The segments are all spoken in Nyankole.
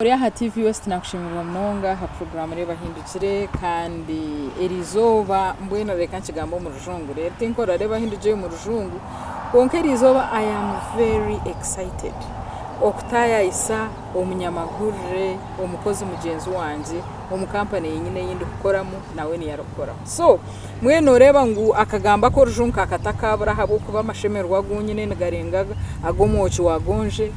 Ori aha TV West nakushemererwa munonga aha puroguraamu Reeba Hindukire kandi eriizooba mbwenu reka nkigambe omu rujungu reero tinkora Reeba Hindukire omu rujungu kwonka eriizooba I am very excited okutaayaayisa omunyamahurire omukozi mugyenzi wangye omu kampani yenyini ei ndikukoramu nawe niyo arikukoramu so mbwenu nooreeba ngu akagambo ak'orujungu kaakatakabura ahabw'okuba amashemererwa agu nyine nigarenga ag'omwoki wa gonje.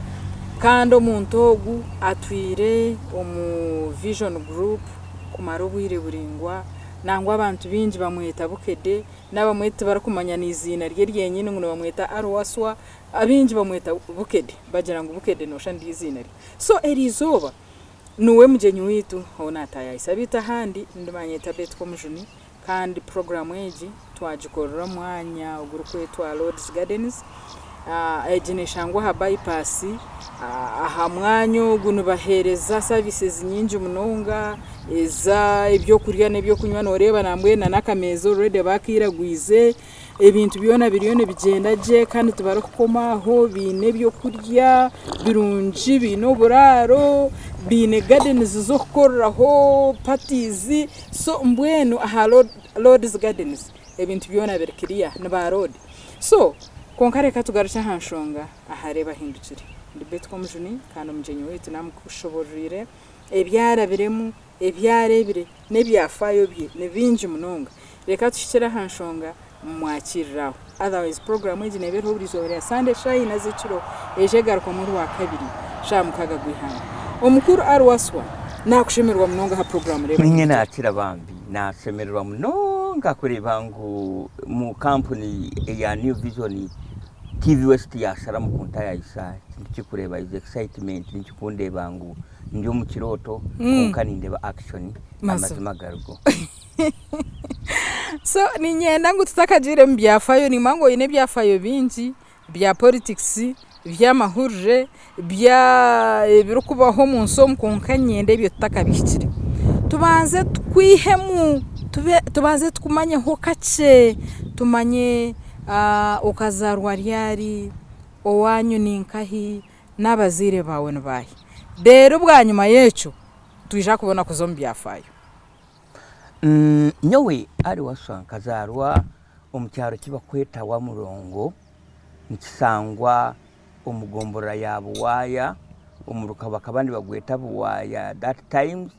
Kandi omuntu ogu atwire omu Vision Group kumara obwire buraingwa, nangwa abantu baingi bamweta Bukede, n'abamwe tibarikumanya n'eiziina rye ryenyini ngu nibamweta Arwaswa, abaingi bamweta Bukede, bagira ngu Bukede nooshusha niryo eiziina rye. So eriizooba niwe mugyenyi waitu ou naataayaayisa. Beitu ahandi ndi banyeta Betty Komujuni Kandi puroguraamu egi twagikorera omu mwanya ogurikwetwa Lord's Gardens. Egi neeshangwa aha bypass. Aha mwanya ogu nibaheereza services nyingi munonga ez'ebyokurya n'ebyokunywa. Nooreeba nambwenu n'akameeza already bakairagwize. Ebintu byona biriyo nibigyenda gye kandi tibarikukoma aho, baine ebyokurya birungi, baine oburaaro, baine gardens z'okukoreraho parties, so mbwenu aha Lord's Gardens ebintu byona biri clear, ni ba Lord. So kwonka reka tugarukye aha nshonga aha Reeba Hindukire. Ndi Betty Komujuni kandi omugyenyi waitu namukushobororire ebi arabiremu, ebi areebire n'ebyafaayo bye ni bingi munonga. Reka tuhikire aha nshonga mumwakiirire aho. Otherwise puroguraamu egi neeba eriho buri izooba rya Sande eshaaha ina z'ekiro eija egarukwamu Orwakabiri shaaha mukaaga gw'eihangwe. Omukuru Ali Waswa naakushemererwa munonga aha puroguraamu Reeba Niinye Hindukire. naakira bambi naashemererwa munonga kureeba ngu mu kampuni eya New Vision TV West yaasharamu kuntayayisa ekintu kikureeba is excitement nikikundeeba ngu Ndi omu kirooto kwonka nindeeba action amazima garigo. So niinyenda ngu tutakagiire omu byafaayo, nimanya ngu oine ebyafaayo bingi bya politics, by'amahurire, bya ebirikubaho omu nsi omu kwonka niinyenda ebyo tutakabihikire. Tubanze tukwihemu, tubanze tukumanyeho kakye, tumanye okazaarwa ryari, owaanyu ni nkahi, n'abazaire baawe ni baahi? Reero bwanyima y'ekyo twija kubona kuza omu byafaayo. Nyowe Ali Wasswa nkazaarwa omu kyaro eki barikweta Wamurongo nikishangwa omu gomborora ya Buwaaya omuruka bakaba nibagweta Buwaaya that time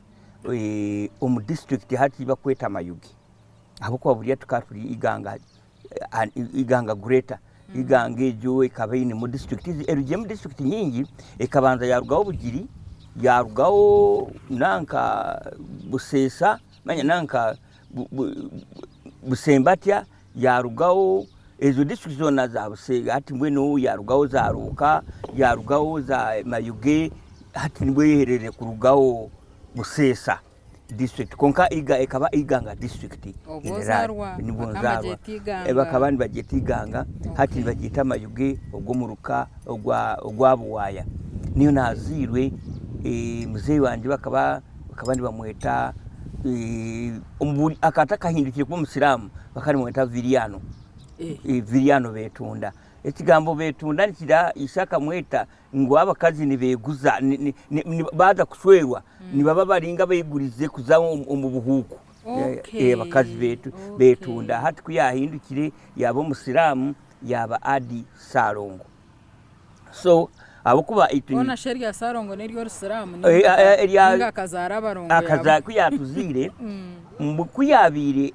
omu disiturikiti hati ei barikweta Mayuge ahabw'okuba buriya tukaba turi Iganga Iganga Greater. Iganga egyo ekaba einemu disiturikiti, erugiremu disiturikiti nyingi, ekabanza yaarugaho Bugiri, yaarugaho nanka Buseesa, manya nanka Busembatya, yaarugaho ezo disiturikiti zoona za hati mbwenu yaarugaho za Ruuka, yaarugaho za Mayuge, hati nibwo ehereire kurugaho Buseesa. district kwonka ekaba Iganga district Obwo ozaarwa nibwo bakaba nzaarwa nibagyeta Iganga. Bakaba nibagyeta Iganga hati nibagyeta Mayuge ogw'omuruka ogwa Buwaaya niyo naazairwe muzeeyi wangye bakaba nibamweta akaba atakahindukire kuba omusiraamu bakaba nibamweta Viriano, Viriano Betunda ekigambo Betunda nikira ishe akamweta Ngu abakazi nibeguza baaza kushwerwa nibaba bari nk'abeegurize kuza omu buhuuku. Abakazi beetunda. Hati ku yaahindukire yaaba omusiraamu yaaba Adi Ssalongo. So ahabw'okuba itwe. Hoona shi erya Ssalongo n'ery'orusiraamu nainga akazaara abarongo yaaba. Ku yaatuzaire, ku yaabaire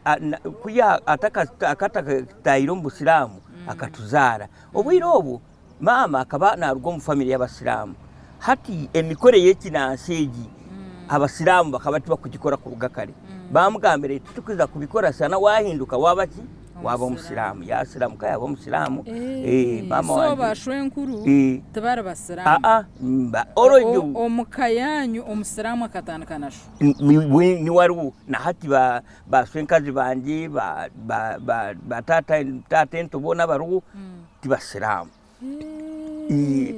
atakataahire omu busiraamu akatuzaara. Obwire obwo Maama akaba naaruga omu famire y'Abasiraamu. Hati emikoro ey'ekinansi egi Abasiraamu bakaba tibakugikora kuruga kare. Baamugambira ati, Titukuza kubikora shana waahinduka waaba ki? Waaba Omusiraamu. Yaasiramuka yaaba Omusiraamu. Maama So wangye. baashwenkuru tibari Basiraamu? Aa, already. Omu ka yaanyu Omusiraamu akatandika na sho? Niwe ariho. Na hati baashwenkazi bangye, ba taata boona abariho ti basiraamu.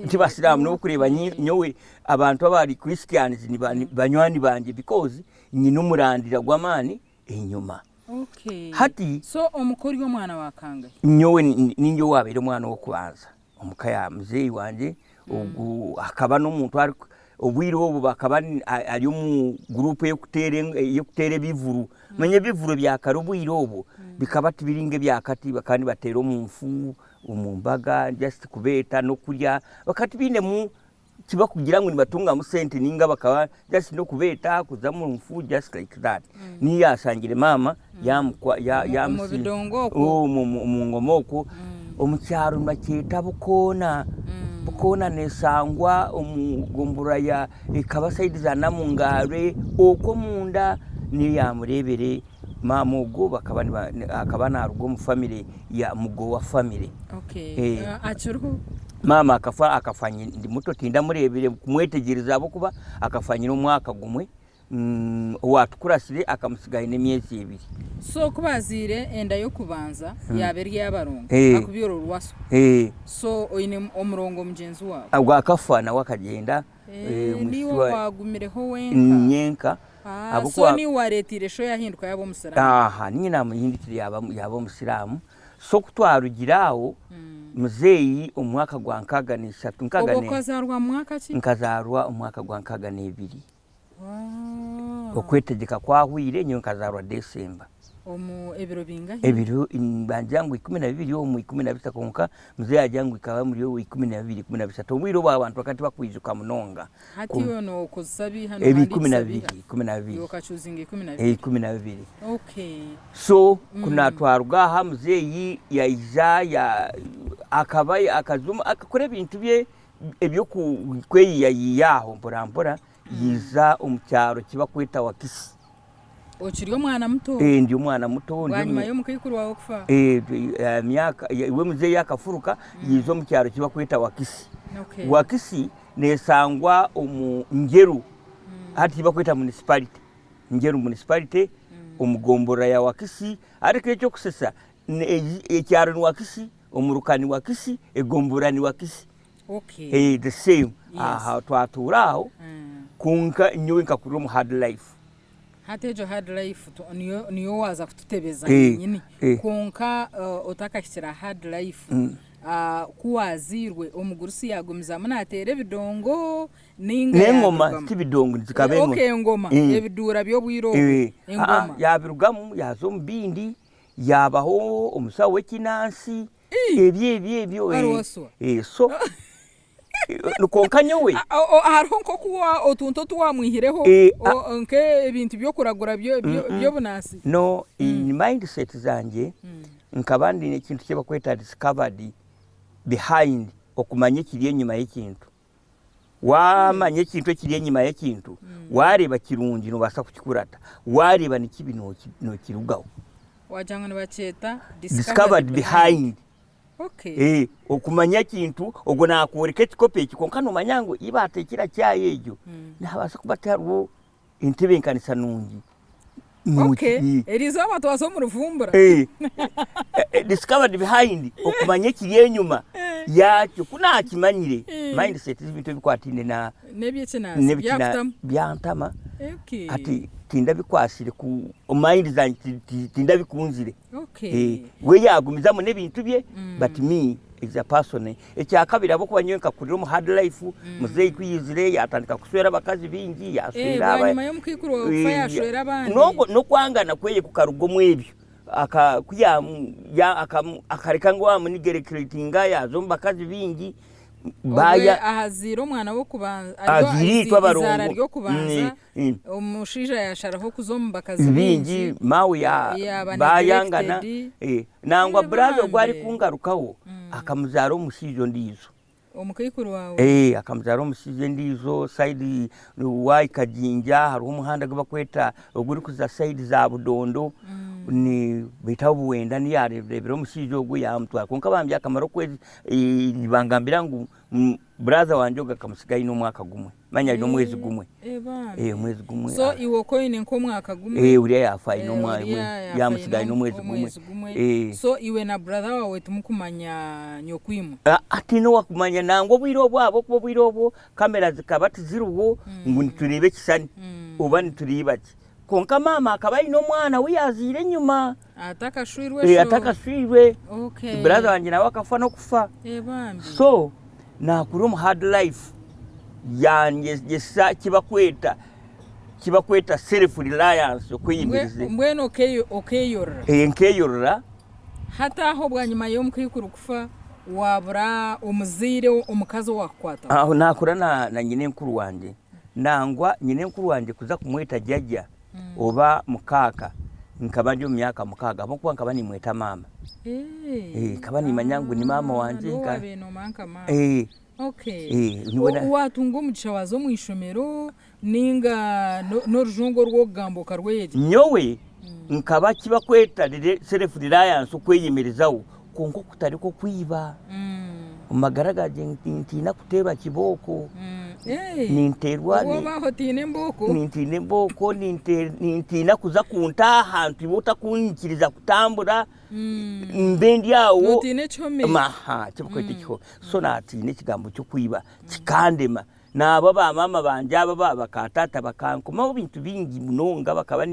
Ti basiraamu n'obu orikureeba nyowe abantu abari Christians ni banywani bangye because nyine omurandira gw'amaani enyima. Hati. So omuka ori omwana wa kangahi? Nyowe niinye owaabaire omwana w'okubanza omu ka ya muzeeyi wangye, ogu akaba n'omuntu. Obwire obwo bakaba ari omu guruupu ey'okuteera ebivuru. Manya ebivuru ebya kare obwire obwo bikaba tibiri nk'ebya kati bakaba nibateera omu nfu, omu mbaga just kubeeta n'okurya. Bakaba tibainemu tibakugira ngu nibatungamu sente ninga bakaba just n'okubeeta kuza omu nfu just like that. Niyo yaashangire maama Omu bidongo okwo. Omu ngoma okwo. Omu kyaro nibakyeta Bukoona. Bukoona neeshangwa omu gomborora ya ekaba sayidi za Namungaarwe okwo omunda niyo yaamureebire. Maama ogwo bakaba akaba naaruga omu famire ya Mugowa famire. Akiriho? Maama akafa akafa ndi muto tindamureebire kumwetegyereza ahabw'okuba akafa nyine omwaka gumwe. Owatukurasire akamutsiga aine emyezi ebiri. So ku bazaire enda y'okubanza yaaba eri ey'abarongo akubyara orwaso so oine omurongo mugyenzi waawe. Ogwo akafa nawe akagyenda. Niiwe owaagumireho wenka. Nyenka. So niiwe waareeteire sho yaahinduka yaaba omusiraamu. Aha niinye naamuhindukire yaaba omusiraamu. So ku twarugire aho muzeeyi omu mwaka gwa 63. Obwo okazaarwa mu mwaka ki? Nkazaarwa omu mwaka gwa 62. Okwetegyeka kwahweire nyowe nkazaarwa December. Omu ebiro bingahi? Ebiro nibangira ngu 12 omu 13 kwonka muzeeyi yaagira ngu bikaba biri omu 12, 13 obwire obu abantu bakaba tibakwijuka munonga. Hati iwe nookozesa biiha Ebi ikumi na bibiri, 12. Iwe okacuuzinga 12? 12. Okay. So ku naatwaruga aha muzeeyi yaija ya akaba akaza akakora ebintu bye eby'okweyiyayiya aho mpora mpora yaija omu kyaro eki barikweta Wakisi. Okiri omwana muto? Ee ndi omwana muto. Bwanyima y'omukaikuru waawe kufa? Ee myaka we muzeeyi akafuruka yaija omu kyaro eki barikweta Wakisi. Wakisi neeshangwa omu Njeru hati ei barikweta municipality, Njeru municipality omu gomborora ya Wakisi ariko eky'okushesa ekyaro ni Wakisi, omuruka ni Wakisi, egomborora ni Wakisi. Okay. Eh, the same. Yes. Aha twatuura aho kwonka nyowe nkakurira omu hard life. Hati egyo hard life tu- niyo niyo waaza kututebeza Eh, yenyini eh. kwonka otakahikire aha hard life ku waazairwe omugurusi yaagumizamu naateera ebidongo nainga N'engoma yaabirugamu? ti bidongo zikaba Eh, engoma. okay engoma Eh. ebiduura by'obwire obwo Eh, ah, engoma. yaabirugamu yaaza omu bindi yaabaho omusawo w'ekinansi Ebyo ebyo ebyo Hariho swa. eh, so kwonka nyowe Hariho nk'oku otuntu otu wamwihireho Eh, nk'ebintu by'okuragura by'obunaasi. No in mindset zangye nkaba ndi n'ekintu eki barikweta discovered behind okumanya ekiri enyima y'ekintu. Waamanya ekintu ekiri enyima y'ekintu, waareeba kirungi noobaasa kukikurata, waareeba ni kibi nookirugaho. Wagira ngu nibakyeta Discovered behind. Okay. Eh, okumanya ekintu, ogwo naakworeka ekikopo eki kwonka noomanya ngu ei baateekire chai egyo, nihabaasa kuba tihariho entebeekanisa nungi. Okay. Eriizooba twaza omu ruvumbura. Eh, eh, discovered behind okumanya ekiri enyuma yakyo ku naakimanyire mindset z'ebintu ebikwataine na N'eby'ekinazi n'ebikina byakutamu. byantama Okay. hati tindabikwasire ku mind zangye ti- ti- tindabikunzire Okay. Eh, we yagumizamu n'ebintu bye but me is a person ekyakabiri ahabw'okuba nyowe nkakurira omu hard life muzeeyi ku yaizire yatandika kushwera abakazi baingi Eh, yashwera aba bwanyima y'omukaikuru waawe kufa Eh, yashwera abandi. n'ogwo n'okwangana kweye kukaruga omu ebyo Aka ku ya ya akamu akareka ngu wamunigerekiretinga yaaza omu bakazi baingi Obwe baaya ahaziire omwana w'okubanza ariyo aziire itwe izaara abarongo ry'okubanza omushaija yasharaho kuza omu bakazi bingi baingi maawe ya yaaba bayangana neglected. eh, nangwa Eh, brother ogu bambi. arikungarukaho akamuzaara omushaija ondiijo Omukaikuru waawe? Eh, akamuzaara omushaija endiijo side Y Kaginja hariho omuhanda ogu barikweta ogurikuza side za Budondo ni beitu aho Buwenda niyo yaareebera omushaija ogwo yaamutwara kwonka bambi akamara okwezi nibangambira ngu brother wangye ogwo akamutsiga aine omwaka gumwe. Manya aine omwezi gumwe. Eh, bambi. Eh, omwezi gumwe. So iwe okaba oine nk'omwaka gumwe. Eh, uriya yaafa aine Eh, omwa- uriya yaafa yaamutsiga aine aine omwezi gumwe. omwezi gumwe. Eh. So iwe na brother waawe timukumanya nyokwimwe? Ah, hatiine owakumanya nangwa obwire obwo ahabw'okuba obwire obwo kamera zikaba tiziriho ngu nitureeba ekishushani oba nitureeba ki. Kwonka maama akaba aine omwana ou yaazaire enyima. Atakashwirwe Eh, sho? atakashwirwe. Okay. Brother wangye nawe akafa n'okufa. Eh, bambi. So, naakura omu hard life. Yanyegyesa ekibakweta ekibakweta self reliance okweyimiriza. Mbwenu okeyorora? Nkeyorora. Hati aho bwanyima y'omukaikuru kufa wabura omuzaire omukazi owakukwataho? Aho nakura na nyinenkuru wangye. Nangwa nyinenkuru wangye kuza kumweta jajja oba mukaaka nkaba ndi omu myaka mukaaga ahabw'okuba nkaba nimweta maama. Nkaba nimanya ngu ni maama wangye. Niwe wabaire nomanya nka maama. Waatunga omugisha waaza omu ishomero ninga n'orujungu oru orikugamba okarweyegyesa? Nyowe nkaba eki barikweta self reliance okweyemerezaho kwonka okutari kw'okwiba. Omu magara gangye nintiina kuteerwa kibooko, ninteerwa Obu otiina embooko? Nintiina embooko, nintiina kuza kuntaaha ahantu iwe otakunyikiriza kutambura. Mbe ndi aho. Notiina ekihome? Aha, eki barikweta ekihome. So naatiina ekigambo ky'okwiba kikandema. Naabo ba maama bangye abo aba ba taata bakankomaho ebintu bingi munonga bakaba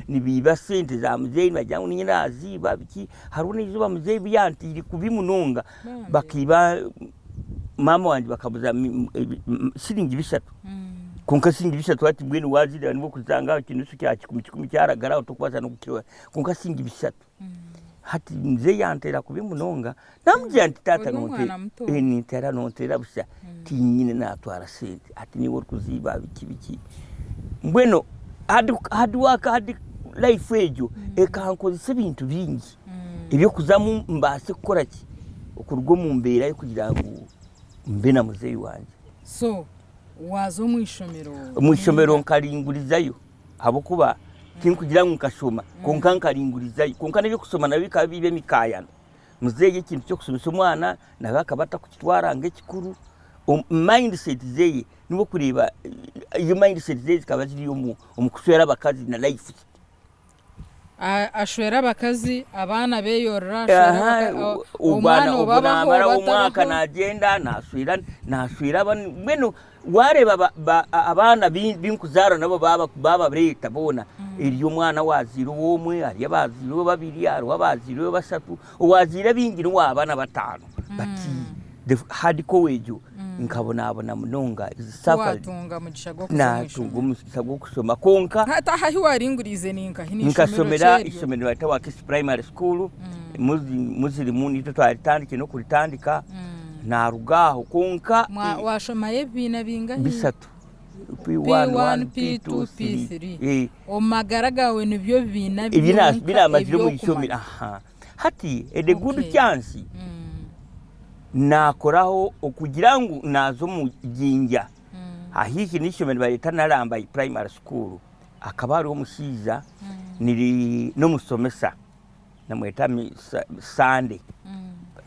nibiiba sente za muzeeyi nibagira ngu niinye naaziiba biki. Hariho n'eizooba muzeeyi obu yanteire kubi munonga bakaiba maama wangye bakamuza siringi bishatu. Kwonka siringi bishatu hati mbwenu waazireeba nibwo orikuzishanga aha kinusu kya kikumi kikumi kyaragara aho torikubaasa n'okukireba. Kwonka siringi bishatu. Hati mzee yanteera kubi munonga, namugira nti taata Ori omwana muto. nintera nontera busha tinyine natwara sente hati niiwe orikuziiba biki biki. Mbwenu hard hard work hard life egyo ekankozesa ebintu bingi eby'okuzamu mbaase kukora ki, okuruga omu mbeera y'okugira ngu mbe na muzeeyi wangye. So waaza omu ishomero? Omu ishomero nkaringurizayo. Ahabw'okuba tinkugira ngu nkashoma kwonka nkaringurizayo. Kwonka n'eby'okushoma nabyo bikaba biri emikaayano. Muzeeyi ekintu ky'okushomesa omwana nawe akaba atarikukitwara nk'ekikuru. Mindset ze niwe orikureeba mindset ze zikaba ziri omu kushwera abakazi na life. Ashwera abakazi, abaana beyorora, ashwera omwana oba abaho oba atabaho. Omwaka nagyenda nashwera nashwera mbwenu wareeba abaana binkuzaara nabo babareeta boona eriyo omwana owazaire ow'omwe hariyo abazaire babiri hariho abazaire bashatu owazaire baingi n'owabaana bataano but the hard core egyo nkabonabona munonga suffered Watunga mugisha gw'okuza omu natunga ishomero. omugisha gw'okushoma kwonka Hati aha ahi waringuriize ni nkahi? Ni ishomero ki nkashomera eryo? ishomero nibaryeta Wakisi Primary School Muzirimu nitwe twaritandikire n'okuritandika naruga aho kwonka Washomayo ebibiina bingahi? Bishatu P1, P1, P2, P2, P3. P3. Omu magara gaawe nibyo bibiina Ebi byonka binamazire omu ishomero. eby'okumanya. Aha. Hati the good Okay. chance Naakoraho okugira ngu naaza omu Jinja haihi n'eishomero nibaryeta Narambai Primary School, hakaba hariho omushaija n'omushomesa namweta Sunday.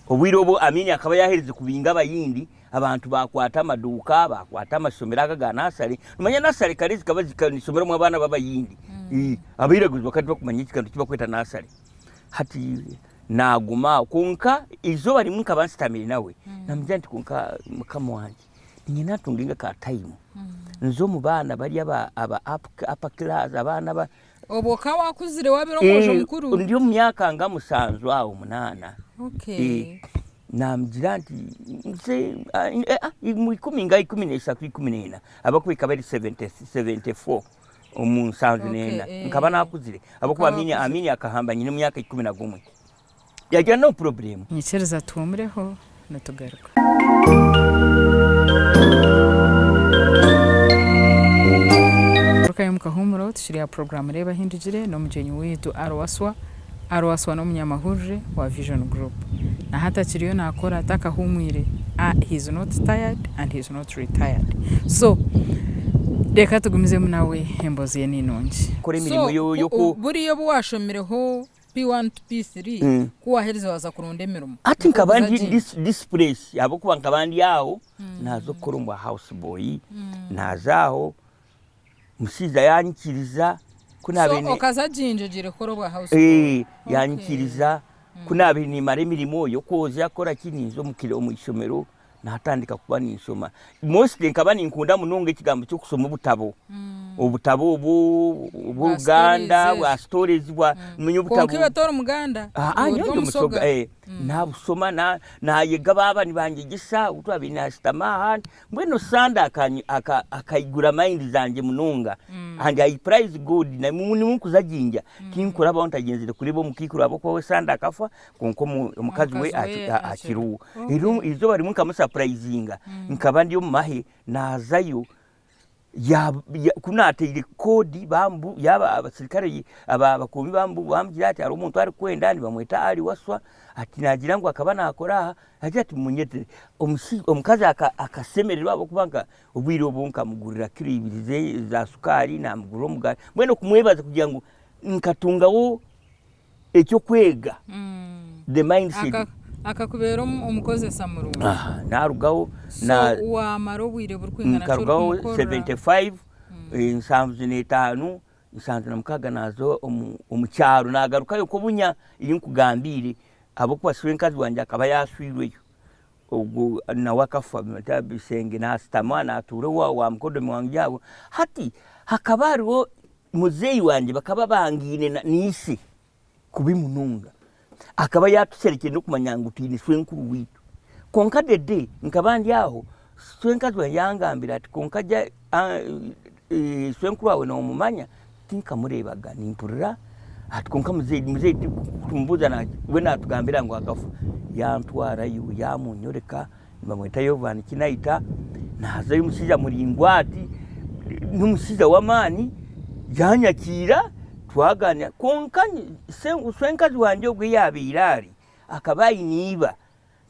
Obwire obwo Amini akaba yaaherize kubinga Abayindi, abantu baakwata amaduuka, baakwata amashomero ago aga nasare. Noomanya nasare kare zikaba nizishomerwamu abaana b'Abayindi, abairaguju bakaba tibakumanya ekigambo eki barikweta nasare. Hati Naaguma aho. Kwonka eizooba rimwe nkaba nsitamire nawe, naamugira nti, Kwonka mukama wangye, niinyenda ntunge ka time nze omu baana bari aba aba upper class, abaana aba. Obwo ka waakuzire waabire omwojo mukuru? Ndi omu myaka nka mushanju aho munaana. Okay. Naamugira nti, nze omu ikumi nka 13, 14, ahabw'okuba ekaba eri 74. Omu nsanju n'ena nkaba naakuzire ahabw'okuba Amini akahamba nyine emyaka 11. Yaagira no problem. Nyikiriza tuhumureho nitugaruka. Garukayo omu kahuumuro tukiri aha puroguraamu Reeba Ahindugire n'omugyenyi waitu Arwaswa. Arwaswa n'omunyamahurire wa Vision Group. Na hati akiriyo naakora atakahuumwire, he is not tired and he is not retired. So reka tugumizemu nawe emboozi ye ni nungi. Kora emirimo So yo yoku. buriya obu waashomireho P1 to P3 ku waaherize waaza kuronda emirimo? Hati Nikwo nkaba kuza ndi gym? displaced ahabw'okuba nkaba ndi aho naaza kukora omu bwa house boy, naaza aho Omushaija yanyikiriza ku naabaire So ni- okaza Jinja ogiire kukora obwa house boy? Eh, Okay. yanyikiriza ku naabaire nimara emirimo y'okwozya kukora ki ninza omu kiro omu ishomero. Naatandika kuba ninshoma. Mostly nkaba ninkunda munonga ekigambo ky'okushoma obutabo. Obutabo obu obw'Oruganda, bwa stories, bwa nimanya obutabo. Kwonka iwe tori Muganda, Aa iwe ori nyowe ndi Omusoga. Omusoga, eh. Naabusoma, na naayega baaba nibanyegyesa obu twabaire naashutama aha, mbwenu Sunday akanyi aka akaigura mind zangye munonga and I praise God na n'obu nkuza Jinja tinkurabaho ntagyenzire kureeba omukaikuru ahabw'okuba we Sunday akafa kwonka omukazi we akiriho. Reero eizooba rimwe nkamusapurayizinga, nkaba ndi omu mahe naazayo, ku naateire koodi yaaba abasirikare abakuumi baamugira ati hariho omuntu arikwenda nibamweta Ali Waswa, ati naagira ngu akaba naakora aha, agira ati munyetere. Omukazi akashemererwa ahabw'okuba nka obwire obwo nkamugurira kiro ibiri za sukaari, naamugurira omugaati, mbwenu okumwebaza kugira ngu nkatungaho eky'okwega the mindset. Akakubeera omukozesa murungi. Aha, narugaho So wamara obwire burikwingana ki nkarugaho orikumukorera? 75, 75, 76 naaza omu kyaro nagarukayo nkobunya ei nkugambiire ahabw'okuba swenkazi wangye akaba yaashwirweyo. Ogwo nawe akafa Bisenge naashutama naatuura owa mukodomi wangye aho. Hati hakaba hariho Muzeeyi wangye bakaba bangaine na ishe kubi munonga. Akaba yaatusherekire n'okumanya ngu twine shwenkuru waitu. Kwonka the day nkaba ndi aho, shwenkazi wangye yangambira ati kwonka shwenkuru waawe noomumanya? Tinkamureebaga nimpurira ati kwonka muzeeyi muzeeyi kutumubuuza we naatugambira ngu akafa. Yantwarayo yaamunyoreka. Nibamweta Yovan Kinaita, naazayo omushaija muraingwa ati, n'omushaija w'amaani, yanyakiira twagaanira kwonka swenkazi wangye ogwo ei yaabaire ari akaba aine iba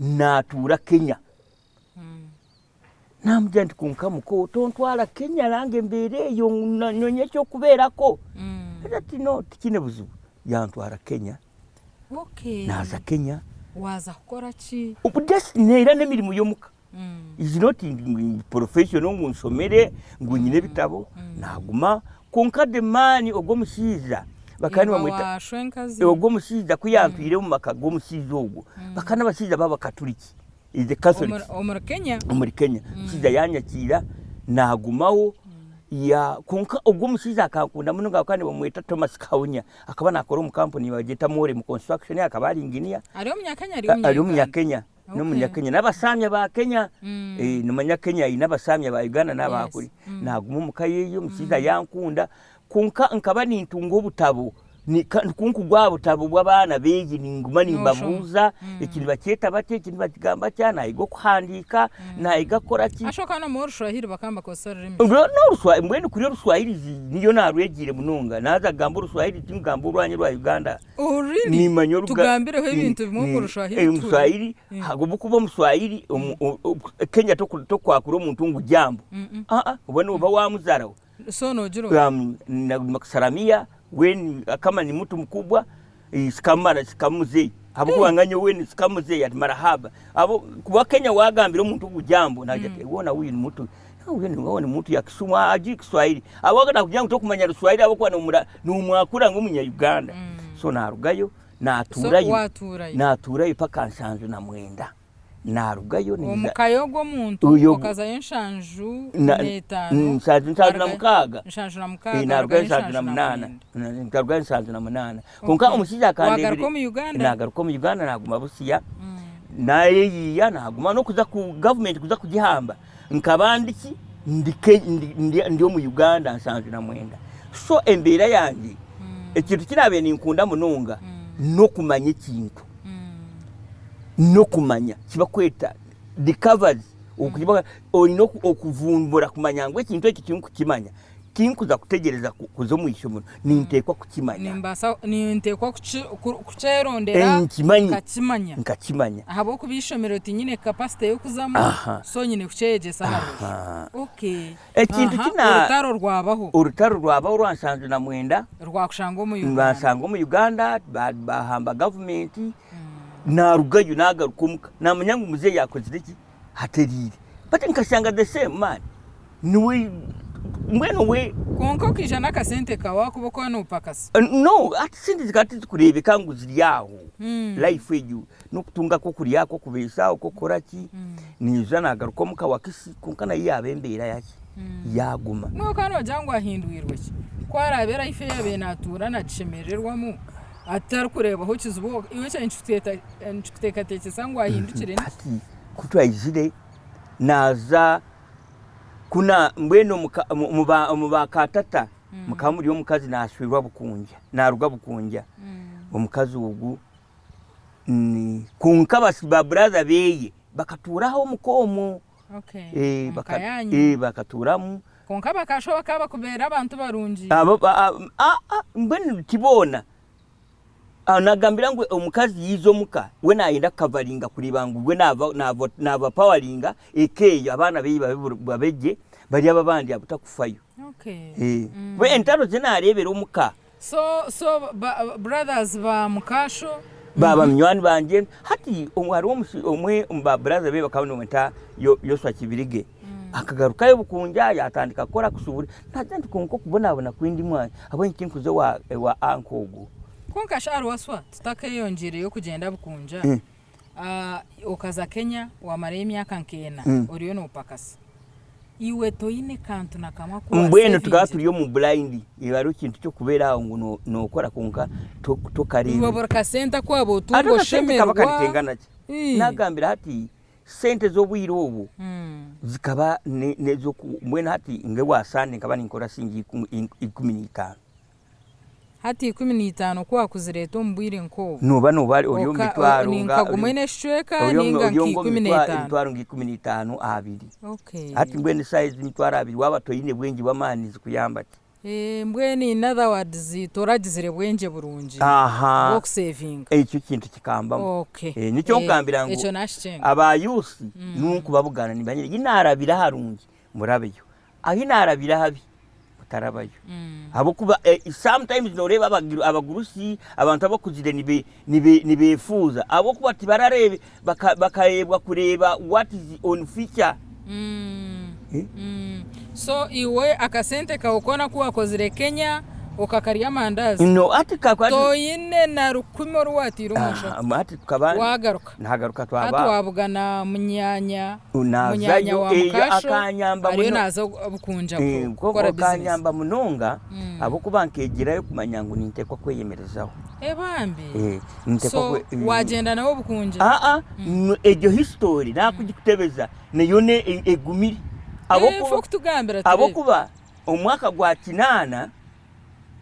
naatuura Kenya. Naamugira nti kwonka muko tontwara Kenya nange embeera eyo nyowe eky'okubeerako. Ati no tikiine buzibu, yantwara Kenya. Naaza Kenya. Waaza kukora ki? Just neera n'emirimo y'omuka. Is not professional ngu nshomere ngu nyine ebitabo, naaguma. Kwonka the man ogwo omushaija bakaba nibamweta, ogwo omushaija ku yantwire omu maka g'omushaija ogwo, bakaba n'abashaija b'abakaturiki, is a Catholic. Omuri Kenya? Omuri Kenya. Omushaija yanyakiira naagumaho, kwonka ogwo omushaija akankunda munonga bakaba nibamweta Thomas Kahunya. Akaba nakora omu kampuni nibagyeta Morem construction akaba ari engineer. Ari omunyakenya ari omunya Ari omunyakenya n'omunyakenya n'abasamya ba Kenya nomanya Kenya eine abasamya ba Uganda n'aba kuri. Naguma omuka yeye omushaija yankunda kwonka nkaba nintunga obutabo ku nkugwa aha butabo bw'abaana beye ninguma nimbabuuza eki nibakyeta bata eki nibakigamba batya nayiga okuhandiika nayiga kukora ki. Ashoka n'omu Orushwahiri bakaba nibakozesa orurimi ki? N'oruswahili mbwenu kuri Oruswahili niyo naarwegiire munonga. Naaza kugamba Oruswahili tingugamba orwanyu orwa Uganda. Oh really? Niimanya oruga Tugambireho ebintu bimwe omu Rushwahili tuhurire. Omuswahili ahabw'okuba Omuswahili Kenya tokwakura omuntu ngu jambo. Aa oba nooba waamuzaaraho. So noogira oti? Nakusalamia we kama ni mtu mkubwa shikamoo shikamoo mzee ahabw'okuba nga nyowe ni shikamoo mzee ati marahaba. Ahabw'okuba Kenya waagambira omuntu ngu jambo naagira ati hoona huyu ni mtu huyu ni mtu ya Kisumu hajui Kiswahili. Ahabw'okuba nakugira ngu tokumanya Ruswahili ahabw'okuba noomwakura nk'omunya Uganda. So naarugayo naatuurayo naatuurayo paka 79. Naarugayo niiza. Omu ka y'ogwo muntu okazayo 75. 76. 76. Naarugayo 78. Nkarugayo 78. Kwonka omushaija akandeebire. Waagaruka omu Uganda? Naagaruka omu Uganda naaguma Busia. Naayeyiiya naaguma n'okuza ku gavumenti kuza kugihamba nkaba ndi ki? Ndi omu Uganda 79. So embeera yangye ekintu eki naabaire ninkunda munonga n'okumanya ekintu. N'okumanya kibakweta discovery oine okuvumbura kumanya ngu ekintu eki tinkukimanya tinkuza kutegyereza kuza omu ishomero ninteekwa kukimanya. Ninteekwa kukyerondera nkakimanya. Nkakimanya. Ahabw'okuba eishomero tinyine capacity y'okuzamu so nyine kukyeyegyesa aha rubaju. Okay. Ekintu kina. Orutaro rwabaho. Orutaro rwabaho orwa 79. Rwakushanga omu Uganda. Rwanshanga omu Uganda, bahamba gavumenti, narugayo nagaruka omuka, namanya ngu muzeeyi akozire ki? Atereire. But nkashanga the same man, niwe Mbwenu we. Kwonka okaija n'akasente kaawe ahakuba okaba noopakasa. No, hati sente zikaba tizikureebeka ngu ziri aho. Life egyo n'okutunga ak'okurya, ak'okubeesaho, ak'okukora ki, naija naagaruka omuka Wakisi kwonka nayo yaaba embeera yaki, yaaguma. Mbwenu okaba noogira ngu ahindwirwe ki? Ku araabe life ei yaabaire naatuura naagishemerererwamu atarikureebaho kizibu, iwe ekyo nikikuteekateekyesa ngu ahindukire niki? Hati ku twaizire naaza Ku na mbwenu omu ba kaatata mukaba muri omukazi naashwerwa Bukunja, naaruga Bukunja. Omukazi ogu ni kwonka ba brother beeye bakatuura aho omuka omwo. Okay, omu ka yaanyu. Bakatuuramu. Kwonka bakashuba bakaba bakubeera abantu barungi. Mbwenu ti boona. Aho nagambira ngu omukazi yaija omuka we nayenda kukavaringa kureeba ngu we naba pawaringa eka eyo abaana beye babe gye bari abo abandi abo takufayo. Kuba entaro zi nareebera omuka. So so brothers ba mukasho. Baaba munywani bangye hati hariho omwe omu ba brother beye bakaba nibamweta Yoshua Kibirige akagarukayo Bukunja yatandika kukora kusubura Nagira nti kwonka okubonabona kwindimu ahabw'enki tinkuza owa anko ogwo? Kwonka shi Arwaswa tutakeyongyeireyo kugyenda Bukunja, okaza Kenya wamarayo emyaka nk'ena oriyo nopakasa. Iwe toine kantu na kamwe aku Mbwenu tukaba turi omu blind, hariho ekintu ky'okubeera aho ngu nokora kwonka tokareeba. Iwe buri kasente aku waaba otunga oshemererwa. Kaba kari kengana ki? Nagambira hati Sente z'obwire obwo zikaba n'ez'oku mbwenu hati nka owa Sande nkaba ninkora siringi 15. Hati 15 ku waakuzireeta omu bwire nk'obu? Nooba nooba ori omu mitwaro ni nka gumwe n'ekicweka nainga nka 15? Emitwaro nka 15 abiri. Hati mbwenu eshaaha ezi emitwaro abiri waaba toine bwengye bw'amaani zikuyamba ki? Mbwenu in other words toragizire bwengye burungi bw'okusevinga. Ekyo kintu kikambamu. Nikyo nkugambira ngu aba youth n'okubabugana nibamanya ei naarabire aharungi murabeyo, ahi naarabire ahabi mutarabayo. Ahabw'okuba sometimes nooreeba abagurusi, abantu abakuzire nibeefuuza ahabw'okuba tibarareebe bakaheebwa kureeba what is on future. So iwe akasente kawe koona ku wakozire Kenya okakarya amandazi No, hati ka- toine na rukumi oru wataire omu nshaho hati tukaba wagaruka nagaruka hati twaba wabugana munyanya Nazayo, munyanya wa eyo mukasho akanyamba ariyo muno. naza Bukunja Eh, kukora bizinesi. akanyamba munonga ahabw'okuba nkegyerayo kumanya ngu ninteekwa kweyemerezaho. Ebambi Eh, ninteekwa so kwe- wagyenda nawe Bukunja? Aa, egyo history nakugikutebeza Nayo egumire. Efa okutugambira tureebe. Ahabw'okuba omwaka gwa kinaana,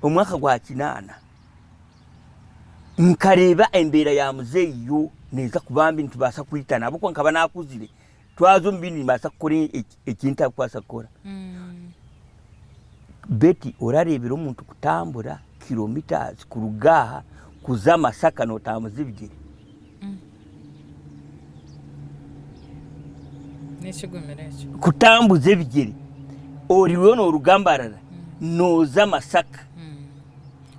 omwaka gwa kinaana nkareeba embeera ya muzeeyi yo neeza kuba mbi nitubaasa kwitana ahabw'okuba nkaba naakuzire, twaza omu bindi nimbaasa kukora eki ntarikubaasa kukora. Betty orareebire omuntu kutambura kilometres kuruga aha kuza Masaka nootambuza ebigyere? N'ekigumire ekyo. Kutambuza ebigyere oriyo nooruga Mbarara nooza Masaka.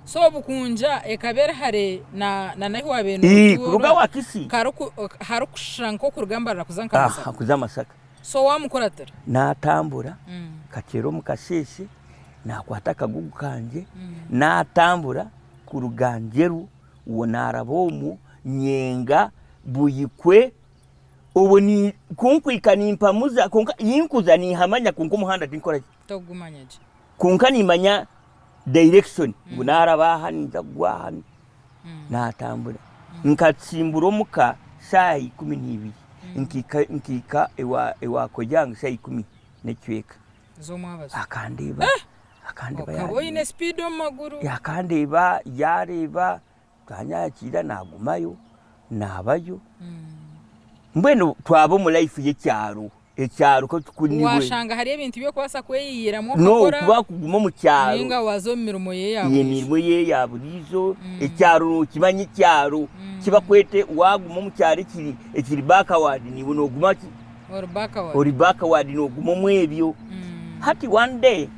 So Bukunja ekaba eri hare na n'ahu waabaire Ii, kuruga nootuura Wakisi. Harikushusha nk'okuruga Mbarara kuza nka Masaka. Kuza Masaka. So waamukuratira? Naatambura nkakyera omu kasheeshe naakwata akagugu kangye naatambura kuruga Njeru Obwo naaraba omwo, nyenga Buikwe, obwo ni ku nkuhika nimpamuza kwonka ei nkuza ninhamanya kwonka omuhanda tinkukora ki? Tokugumanya gye. Kwonka niimanya direction ngu naaraba aha ninza kugwa aha, naatambura. Nkatsimbura omuka shaaha 12, nkahika nkahika ewa ewa Kojang shaaha ikumi n'ekicweka. Z'omwabazyo. Akandeeba, akandeeba Okaba oine sipiidi omu maguru. Akandeeba, yaareeba, twanyakiira naagumayo, naabayo. Mbwenu twaba omu life y'ekyaro, ekyaro ku niwe. Waashanga hariyo ebintu by'okubaasa kweyiyiramu okakora. No, kuba kuguma omu kyaro. Nainga waaza omu mirimo ye ya buriijo. Emirimo ye ya buriijo, ekyaro nookimanya ekyaro kibakwete waaguma omu kyaro ekiri ekiri backward naiwe nooguma ki? Ori backward. Ori backward nooguma omu ebyo. Hati one day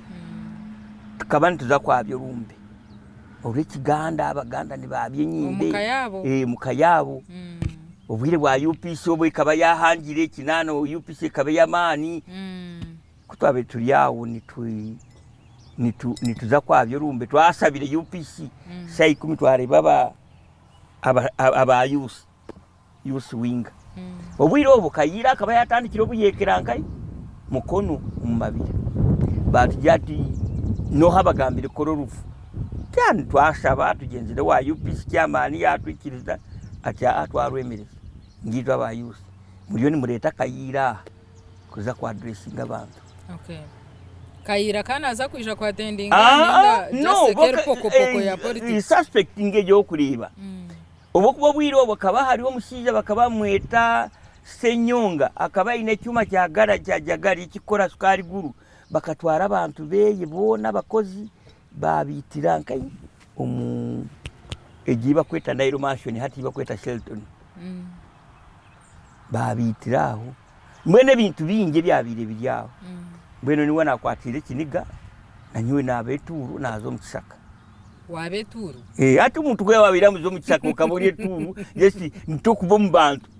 tukaba nituza kwabya orumbe orw'ekiganda, abaganda nibaabya enyimbe. Omu ka yaabo. Omu ka yaabo. Obwire bwa UPC obu ekaba yaahangire ekinaana, UPC ekaba ey'amaani. Ku twabaire turi aho nituza kwabya orumbe twashabire UPC shaaha ikumi twareeba aba youth, youth wing. Obwire obwo Kayiira akaba yaatandikire obuyeekera nkahi? Mukono omu Mabira. Baatugira ati n'oha abagambire kukora orufu? Twashaba tugyenzire owa UPC chairman yaatwikiriza ati aa twarwemereza ngiitwe aba youth muriyo nimureeta Kayiira aha. kuza ku addressinga abantu. Okay. Kayiira ka naaza kwija ku attendinga ninga No, just eri pokopoko ya politics? Suspecting egyo okureeba. Obwokuba obwire obwo hakaba hariho omushaija bakaba bamweta Ssenyonga akaba aine ekyoma kya gara kya jagari ekikukora sukaari guru bakatwara abantu beye boona abakozi babiitira nkahi omu egyo ei bakweta Nile Mansion hati ei bakweta Shelton. Baabaitira aho. Mbwenu ebintu bingi ebyabaire biri aho. Mbwenu niwe naakwatiire ekiniga, nanyowe naaba etuuru naaza omu kishaka. Waaba etuuru? Eh, hati omuntu ku yaabaire amuza omu kishaka okaba ori etuuru, yes, tokuba omu bantu.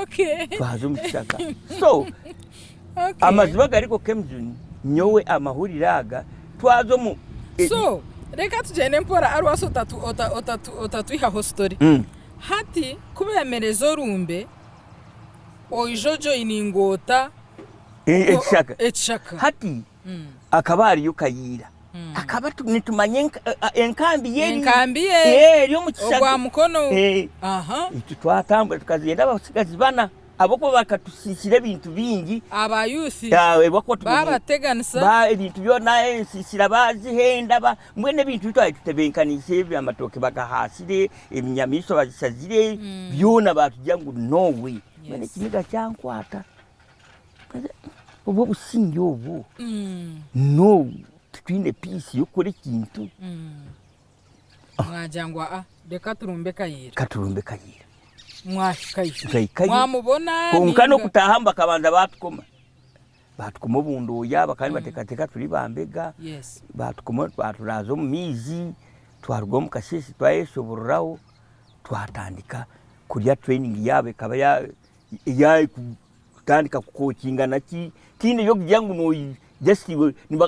Okay. Twaza omu kishaka. So, Okay. amaziba agariko Kemjuni, nyowe amahurire aga, twaza omu... So, reka tugyende mpora Arwasi otatu, ota, otatu, otatwihaho story. Hati ku beemereza orumbe, oija ojoininga ota Ekishaka. Ekishaka. Hati akaba ariyo Kayiira. Akaba nitumanya enkambi ye Enkambi ye eri omu kishaka. Ogwa Mukono. Aha. Itwe twatambura tukagyenda abatsigazi bana ahabw'okuba bakatusiisira ebintu bingi. Aba youth baabateganisa. Ebintu byona ensiisira baazihenda. Mbwenu ebintu bi twaabaire tutebenkaniise ebi amatooke bagahaasire, ebinyamaishwa bazishazire, byona baatugira ngu no way. Mbwenu ekiniga kyankwata, obu obusingye obu, no titwine peace y'okukora ekintu. Mwagira ngu aa reka turumbe Kayiira. Ka turumbe Kayiira. Mwahikayo. Tukahikayo. Mwamubona Kwonka ninga? n'okutaahamu bakabanza baatukoma. Baatukoma obundooya bakaba nibateekateeka turi bambega, baatukoma baaturaaza omu maizi, twaruga omu kasheeshe twayeshoboreraho, twatandika kurya training yaabo ekaba yaakutandika kukokinga naki, tihaine eby'okugira ngu just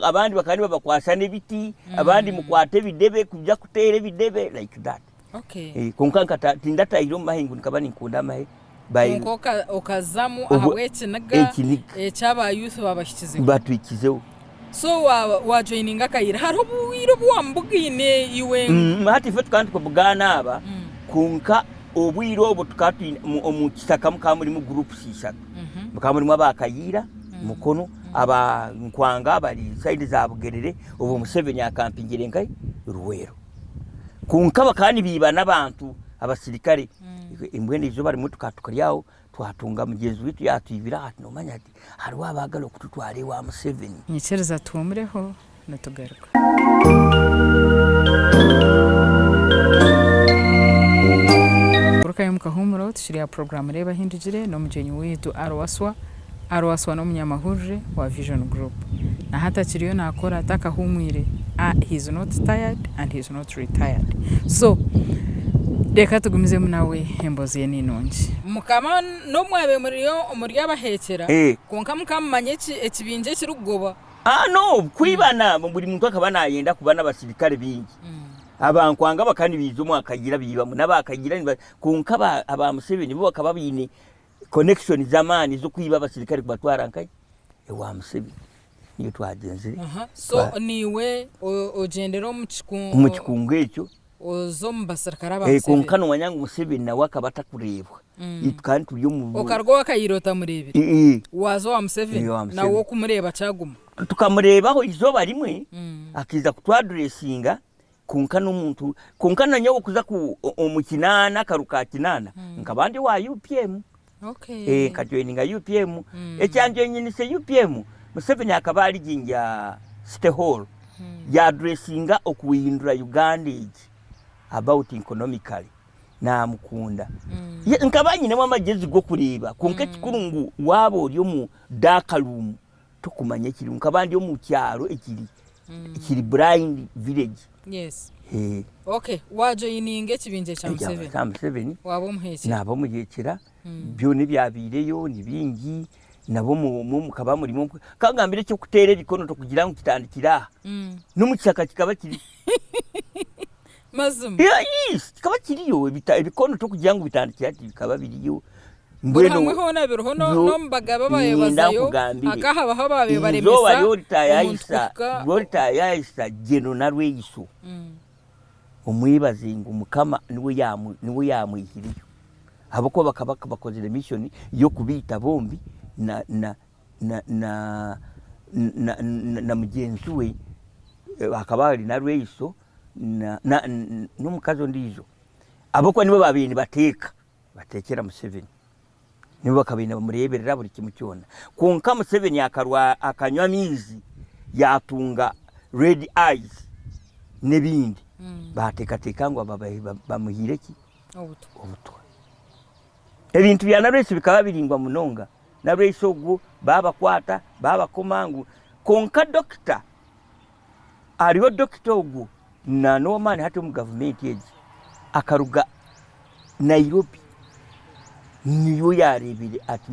abandi bakaba nibabakwasa n'ebiti, abandi mukwate ebidebe kuza kuteera ebidebe like that. Kwonka tindatahire omu mahe ngu nkaba ninkunda amahe. Kwonka okazamu ahabw'ekiniga eki aba youth babahikizeho. Batuhikizeho. So wajoininga Kayiira hariho obwire obu wamubugaine iwe? Hati itwe tukaba nitubugaana aba kwonka obwire obwo tukaba twine omu kishaka mukaba murimu groups ishatu. Mukaba murimu aba Kayiira, Mukono, aba Nkwanga bari sayidi za Bugerere, obwo Museveni akampingire nkahi? Luweero. Kwonka bakaba nibaiba n'abantu abasirikare. Mbwenu eizooba rimwe tukaba tukiri aho twatunga mugyenzi waitu yaatwibira ati noomanya ati hariho abaagala okututwara ewa Museveni. Nyikiriza tuhuumureho nitugaruka. Garukayo omu kahuumuro tukiri aha puroguraamu Reeba Ahindugire n'omugyenyi waitu Arwaswa. Arwaswa n'omunyamahurire wa Vision Group. Na hati akiriyo naakora takahuumwire, he is not tired and he is not retired. So reka tugumizemu nawe emboozi ye ni nungi. Mukaba n'obu mwabaire muriyo omuri abaheekyera, kwonka mukaba mumanya ekibinja ekirikugoba. No, kwibana buri muntu akaba naayenda kuba n'abasirikare baingi. Aba Nkwanga bakaba nibaija omu Akagira baibamu, n'aba Kagira kwonka aba Museveni bo bakaba baine Connection z'amaani z'okwiba abasirikare kubatwara nkahi? Ewa Museveni. Niyo twagyenzire. Aha, so niiwe ogyendera omu kikungu. Omu kikungu ekyo. Oza omu basirikare aba Museveni. Kwonka noomanya ngu Museveni nawe akaba atakureebwa. Itwe tukaba turi omu. Okaruga owa Kayiira otamureebire. Waaza owa Museveni, nawe okumureeba kyaguma. Tukamureebaho eizooba rimwe, akaija kutwaduresinga. Kwonka n'omuntu, kwonka na nyowe kuza ku omu kinaana akaru ka kinaana nkaba ndi owa UPM. Okay. Eh, nkajoininga UPM. Ekyanjoininise UPM, Museveni akaba ari Jinja City Hall, yaaduresinga okuhindura Uganda egi about economically. Naamukunda. Ye nkaba nyinemu amagyezi g'okureeba kwonka ekikuru ngu waaba ori omu dark room tokumanya ekirimu. Nkaba ndi omu kyaro ekiri kiri blind village. Yes. Eh. Okay, wajoyininga ekibinja ekya Museveni. Ekya Museveni. Waba omuhekyera. Naba omuhekyera. Byona ebyabaireyo ni bingi. Nabo mukaba murimu kangambire eky'okuteera ebikono tokugira ngu kitandikire aha. N'omu kishaka kikaba kiriyo. Mazima. Yes, kikaba kiriyo ebikono tokugira ngu bitandikire hati bikaba biriyo. Buri hamwe hoona biriho n'omu bagabe abaabaire bazayo hakaba habaho abaabaire baremesa omuntu kuhika. Rworitayayisa General Nalweyiso omwebaze ngu Mukama niwe yaamwihireyo ahabw'okuba bakaba bakozire mission y'okubaita bombi na mugyenzi we akaba ari Nalweyiso n'omukazi ondiijo ahabw'okuba nibo baabaire nibateeka. Bateekyera Museveni nibo bakabaire nibamureeberera buri kimwe kyona. Kwonka Museveni akarwa akanywa amaizi yaatunga red eyes n'ebindi baateekateeka ngu aba bamuhaire ki? Obutwa. Ebintu bya Nalweso bikaba biraingwa munonga. Nalweso ogwo baabakwata baabakoma ngu kwonka dokita hariho dokita ogwo Na n'ow'amaani hati omu gavumenti egi akaruga Nairobi niyo yaareebire ati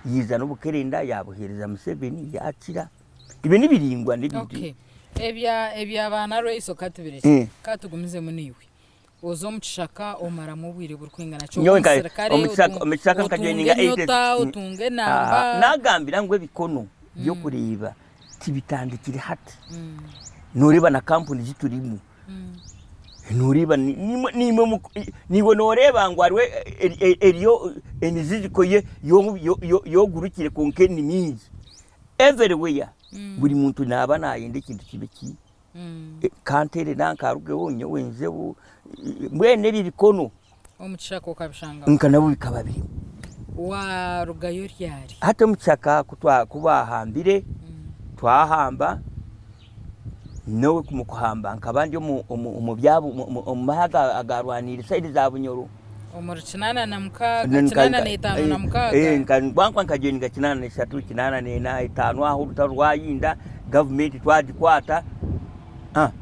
yaija n'obukerenda yaabuheereza Museveni yaakira. Ebyo ni biraingwa n'ebintu. Okay. Ebya ebya ba Nalweyiso ka tubirekye. Ka tugumizemu naiwe. Oza omu kishaka omaramu obwire burikwingana ki? Oba Nyowe nka omusirikare omu kishaka omu kishaka otunga nkajoininga enyota, otunga enamba. Naagambira ngu ebikono by'okureeba tibitandikire hati. Nooreeba na kampuni zi turimu, nooreeba naiwe nooreeba ngu hariho eriyo emiziziko y'ogurukire kwonka ni mingi. Everywhere buri muntu naaba naayenda ekintu kibe ki, kanteere nanka arugeho nyowe nzeho, mbwenu ebi ebikono Omu kishaka okabishangamu? Nka nabwo bikaba birimu. Waarugayo ryari? Hati omu kishaka ku baahambire, twahamba, nyowe omu kuhamba nkaba ndi omu mahe agaarwaniire sayidi za Bunyoro. Omuri 86, 85 na mukaaga? Nkwankwa nkajoininga 83, 84, etaano aho orutaro rwayinda, gavumenti twagikwata.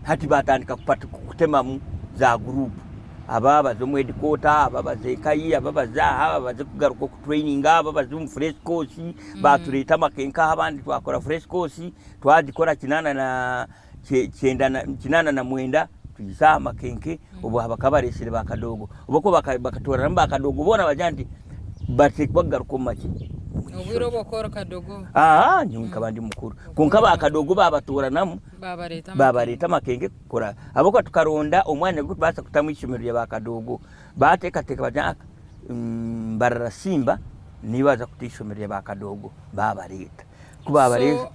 Hati baatandika kutemamu za guruupu, aba baze omu headquarter, aba baze nkahi, aba baze aha, aba baze kugaruka okutureyininga, aba baze omu fresh course, baatureeta amakenke aha abandi twakora fresh course, twagikora 89 twiza aha makenke, obwo bakaba bareetsire ba kadogo, obwo ku bakatooranamu ba kadogo boona bagira nti bateekwa kugaruka omu maki. Obwire obwo okaba ori kadogo? Aa nyowe nkaba ndi mukuru, kwonka ba kadogo baabatooranamu. Baabareeta amakenge kukora ahabw'okuba tukaronda omwanya ogu turikubaasa kutamu eishomero rya baakadoogo. Baateekateeka baagira ngu Mbarara Simba niyo baaza kuta eishomero rya baakadoogo baabareeta. Ku baabareeta.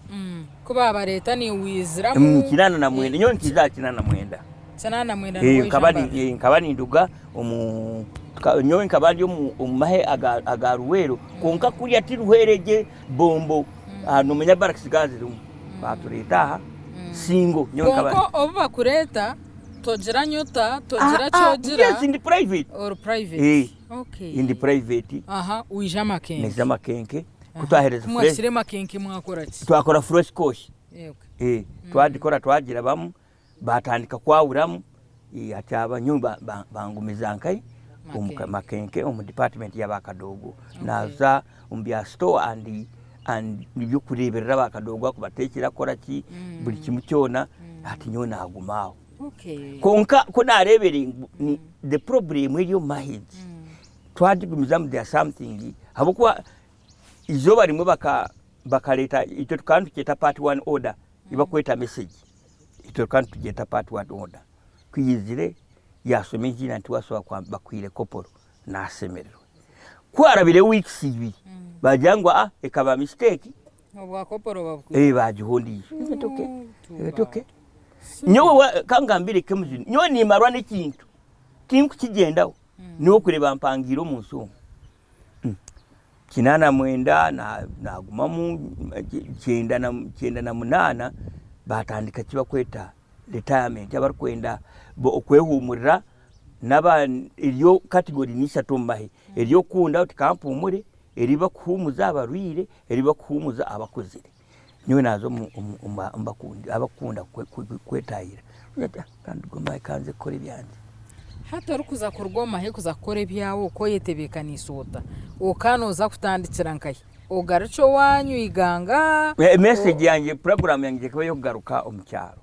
Ku baabareeta naiwe waiziramu? 89, nyowe nkiija aha 89. 89 nibwo waija Mbarara? Nkaba ninduga omu, nyowe nkaba ndi omu mahe aga Luweero kwonka kuriya ti Luweero egyo Bombo, noomanya barakisi zikaba zirimu. Baatureeta aha Singo. Nyowe nkaba Kwonka obu bakureeta togira nyota, togira ki ogira. Yes, ndi private. Ori private. Eh. Okay. Ndi private. Aha, waija Makenke. Naija Makenke. Ku twahereza Ku mwahikire Makenke mwakora ki? Twakora fresh course. Okay. Eh, twagikora twagirabamu. Baatandika kwahuramu hati aba nyowe bangumiza nkahi omu Makenke omu department ya baakadoogo. Naaza omu bya store and and eby'okureeberera baakadoogo kubateekyera kukora ki buri kimwe kyona hati nyowe naaguma aho. Kwonka ku naareebire ngu the problem eri omu mahe egi twagigumizamu there something ahabw'okuba eizooba rimwe bakareeta itwe tukaba nitukyeta part one order ei barikweta message. Itwe tukaba nitugyeta part one order. Ku yaizire yaashoma engiina nti wasobola bakuhaire koporo naashemererwa. Ku harabireho weeks ibiri baagira ngu aa ekaba mistake Obwa koporo babukwihaho. Baagiha ondiijo. Nti okay, nti okay. Nyowe ka ngambire Kemuzini, nyowe nimmarwa n'ekintu tinkukigyendaho, niiwe orikureeba mpangiire omu nsi omu. 89 naagumamu, 98 baatandika eki barikweta retirement abarikwenda okwehuumurira n'aba eriyo category ni ishatu omu mahe, ery'okukunda oti ka mpuumure, eri barikuhuumuza abarwaire, eri barikuhuumuza abakuzire. Nyowe naaza omu barikukunda kwetaahira, ka nduge omu mahe ka nze kukora ebyangye. Hati orikuza kuruga omu mahe kuza kukora ebyawe okaba oyetebeekaniise ota? Okaba nooza kutandikira nkahi? Ogarukye owaanyu Iganga? Message yangye, puroguraamu yangye ekaba ey'okugaruka omu kyaro.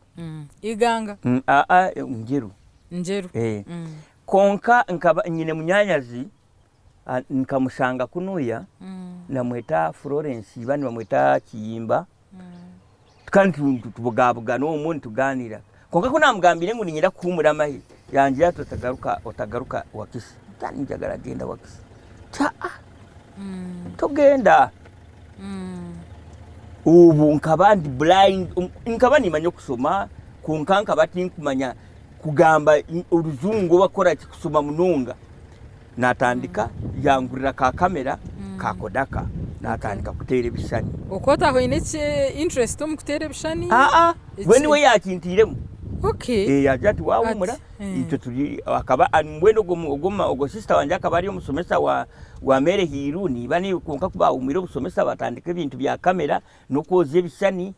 Iganga? Aa, Njeru. Njeru. Kwonka nkaba nyine munyaanyazi nkamushanga kunuya, namweta Florence iba nibamweta Kiyimba, tukaba nitubugabugana omwo nitugaaniira. Kwonka ku naamugambiire ngu niinyenda kuhuumura amahe, yangira ati otagaruka otagaruka Wakiso. Nti ninjagara kugyenda Wakiso. Nti aa togenda. Obu nkaba ndi blind, nkaba niimanya okushoma kwonka nkaba tinkumanya kugamba orujungu oba kukora ki kushoma munonga. Natandika yangurira ka kamera ka Kodaka natandika kuteera ebishushani. Okaba otahwaine interest omu kuteera ebishushani? Aa, we niwe yakintiiremu. Okay. Yagira ati wahumura itwe turi akaba mbwenu ogwo sister wangye akaba ari omushomesa wa Mary Hiiru niiba kwonka ku bahumwire obushomesa batandika ebintu bya kamera n'okwozya ebishushani.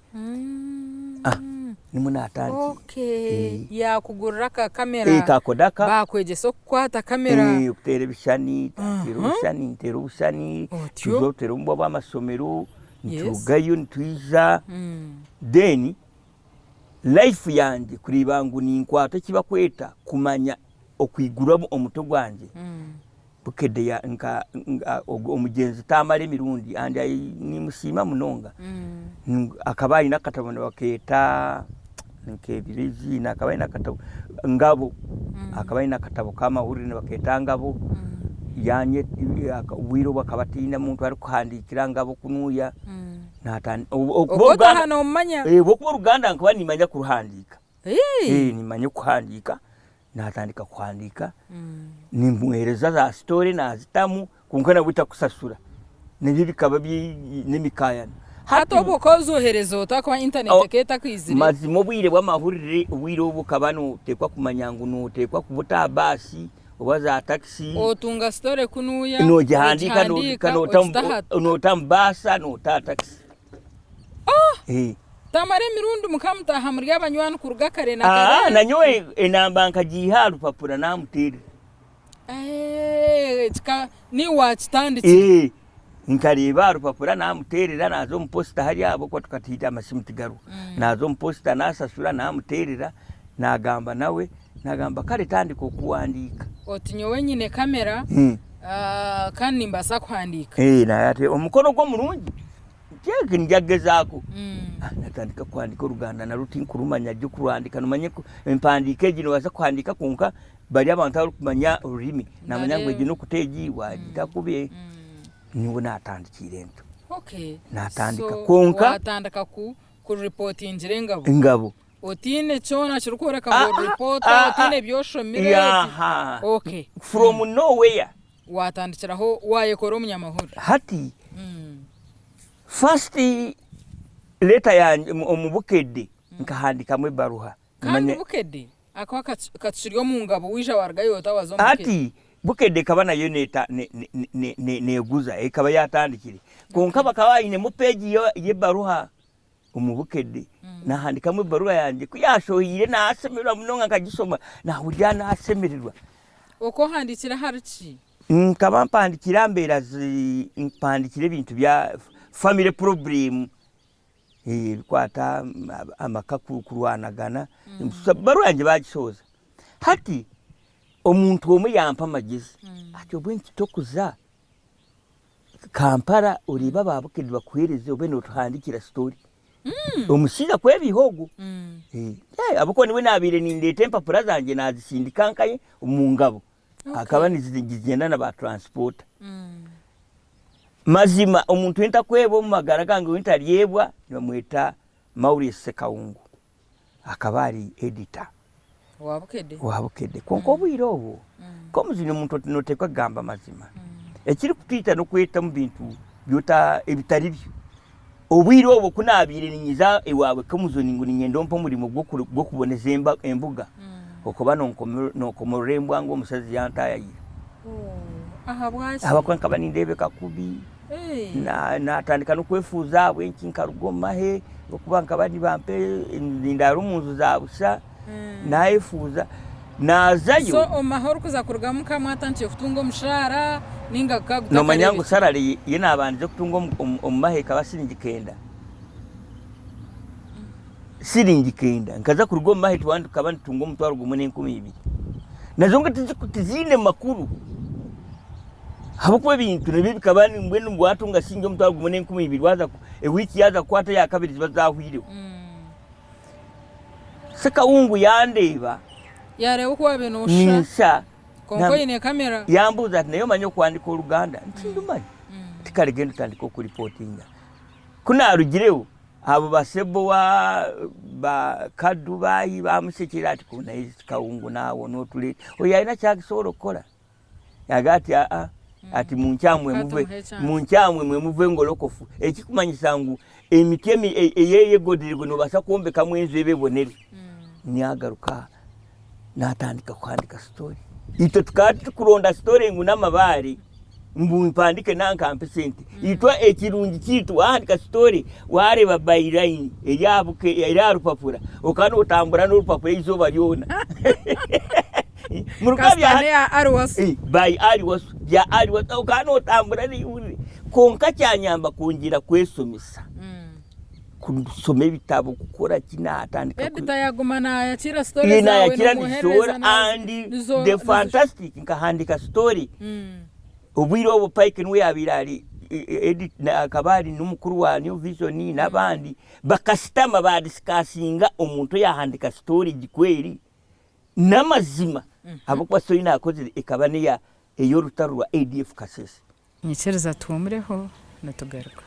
Nimwo naatandikire. Okay. Yaakugurira ka kamera. Ka Kodaka. Baakwegyesa okukwata kamera. Okuteera ebishushani, nteera obushushani, nteera obushushani, Otyo. tuza oteera omu bw'amashomero, niturugayo nitwija. Then life yangye kureeba ngu ninkwata eki bakweta kumanya okwigura omutwe gwangye, Bukedea nka omugyenzi Tamale Mirundi and nimusiima munonga akaba aine akatabo nibakeeta nkebire eiziina akaba aine akatabo Ngabo akaba aine akatabo k'amahurire nibakeeta Ngabo obwire obu akaba ataine muntu arikuhandiikira Ngabo kunuuya ahabw'okuba oruganda nkaba nimanya kuruhandiika nimanya kuhandiika. Naatandika kuhandiika, nimuheereza za sitoore naazitamu kwonka nabwo takusasura. Nibyo bikaba n'emikaayano. Hati obwo okaba ozohereza ota ahakuba intaneti ekaba etakwizire? Mazima obwire bw'amahurire, obwire obu okaba nooteekwa kumanya ngu nooteekwa kuba ota aha baasi oba za takisi. Otunga sitoore kunuuya, Noogihandiika noota omu baasa noota aha takisi. Tamara emirundi mukamutaaha muri abanywani kuruga kare na kare. Nanyowe enamba nkagiiha aha rupapura namuteerera. Niiwe waakitandikire? Nkareeba aha rupapura namuteerera naaza omu posita hariya ahabw'okuba tukaba twine amasimu tigariho. Naaza omu posita naashashura namuteerera naagamba nawe naagamba kare tandika okuwandiika. Oti nyowe nyine kamera kandi nimbaasa kuhandiika. Omukono gwo murungi. Nti ndyagezaaku. Natandika kuhandiika oruganda narwo tinkurumanya gye kuruhandiika nomanya empandiika egi nobaasa kuhandiika kwonka bari abantu abarikumanya orurimi namanya ngu egi n'okuta egi wagita kubi nibwo natandikiire ntyo. Natandika kwonka. Watandika kuripotingira engabo. Engabo. Otiine kyona kirikworeka ngu ori ripoota, otiine ebi oshomire. Okay. From nowhere. Watandikiraho wayekora omunyamahurire. Hati first letter yangye omu Bukedde nkahandikamu ebaruha. Kandi Bukedde akaba kakiri omu ngabo waija warugayo ota waza omu Bukedde. Hati Bukedde ekaba nayo neguza ekaba yatandikire kwonka bakaba bainemu page y'ebaruha omu Bukedde nahandikamu ebaruha yangye ku yashohire nashemererwa munonga nkagishoma nahurira nashemererwa. Okaba ohandiikire ahari ki? Nkaba mpandiikire aha mbeera mpandiikire ebintu bya family problem ebikwata amaka kurwanagana, ebaruha yangye baagishohoza. Hati omuntu omwe yampa amagyezi ati obwe tokuza Kampala oreebe aba Bukedde bakuheereze obe nootuhandiikira story. Omushaija kwebiiha ogwo ahabw'okuba niwe naabaire nindeeta empapura zangye naazisindika nkaye omu ngabo. Akaba nizigyenda na ba transporter. Mazima omuntu ou ntakwebwa omu magara gange ou ntaryebwa nibamweta Maurice Sekaungu. Akaba ari editor Owa Bukedde. Kwonka obwire obwo nk'omujuni omuntu noteekwa kugamba amazima. Ekirikutwita n'okweta omu bintu ebitari byo. Obwire obwo ku naabaire niinyija ewaabwe nk'omujuni ngu niinyenda ompe omurimo gw'okuboneza embuga, okaba nookomorora embwa ngu omushaija yantaayaayira. Ahabw'okuba nkaba nindeebeka kubi, naatandika n'okwefuuza ahabw'enki nkaruga omu mahe, ahabw'okuba nkaba nibampa nindaara omu nju za busha, naayefuuza. Naazayo. So omu mahe orikuza kurugamu nka mwatandikire kutunga omushaara, Ninga gukaba Noomanya ngu gutakareebekire? salary ei naabandize kutunga omu mahe ekaba siringi kenda. Siringi kenda. Nkaza kuruga omu mahe tukaba nitutunga omutwaro gumwe n'enkumi ibiri. Nazo ngu tiziine makuru. Ahabw'okuba ebintu nabyo bikaba mbwenu waatunga siringi omutwaro gumwe n'enkumi ibiri waaza ewiiki yaaza kukwata eya kabiri ziba zaahwireho. Sekahungu yandeeba. Yaareeba oku waabaire nooshusha. Ninsha. Kwonka oine kamera. Yambuuza ati, Naye omanya okuhandiika Oluganda? Nti, Ndumanya. Ati, Kare genda otandike okuripotinga. Ku naarugireho, abo basebo ba Kadu baahi baamusekyerera ati, Ku naye Kahungu naawe nootureeta. Oyo ayine eki akusobola kukora? Yaagira ati, Aa, ati munkyamwe muve, munkyamwe mwe muve ngolokofu. Ekikumanyisa ngu emiti eyegodire noobaasa kwombekamu enju ebe ebonere. Naagaruka naatandika kuhandiika story. Itwe tukaba turikuronda story ngu n'amabaare ngu mpandike nanka ampe sente. Itwe ekirungi kyaitu waahandiika story waareeba by line eri aha rupapura okaba nootambura n'orupapura eizooba ryona. Kasita n'eya Ali Wasu. By Ali Wasu, bya Ali Wasu okaba nootambura kwonka kyanyamba kwongyera kweshomesa. Kushoma ebitabo kukora ki natandika Editor yaguma nayakiira story zawe nayakira nizisohora and the fantastic nkahandika story obwire obwo Pike niwe yabaire ari akaba ari nomukuru wa New Vision nabandi bakashutama ba discussinga omuntu oyahandika story gikweri namazima ahabwokuba story eyi nakozire ekaba neya eyorutaro rwa ADF Kasese. Nyikiriza tuhumureho nitugaruka.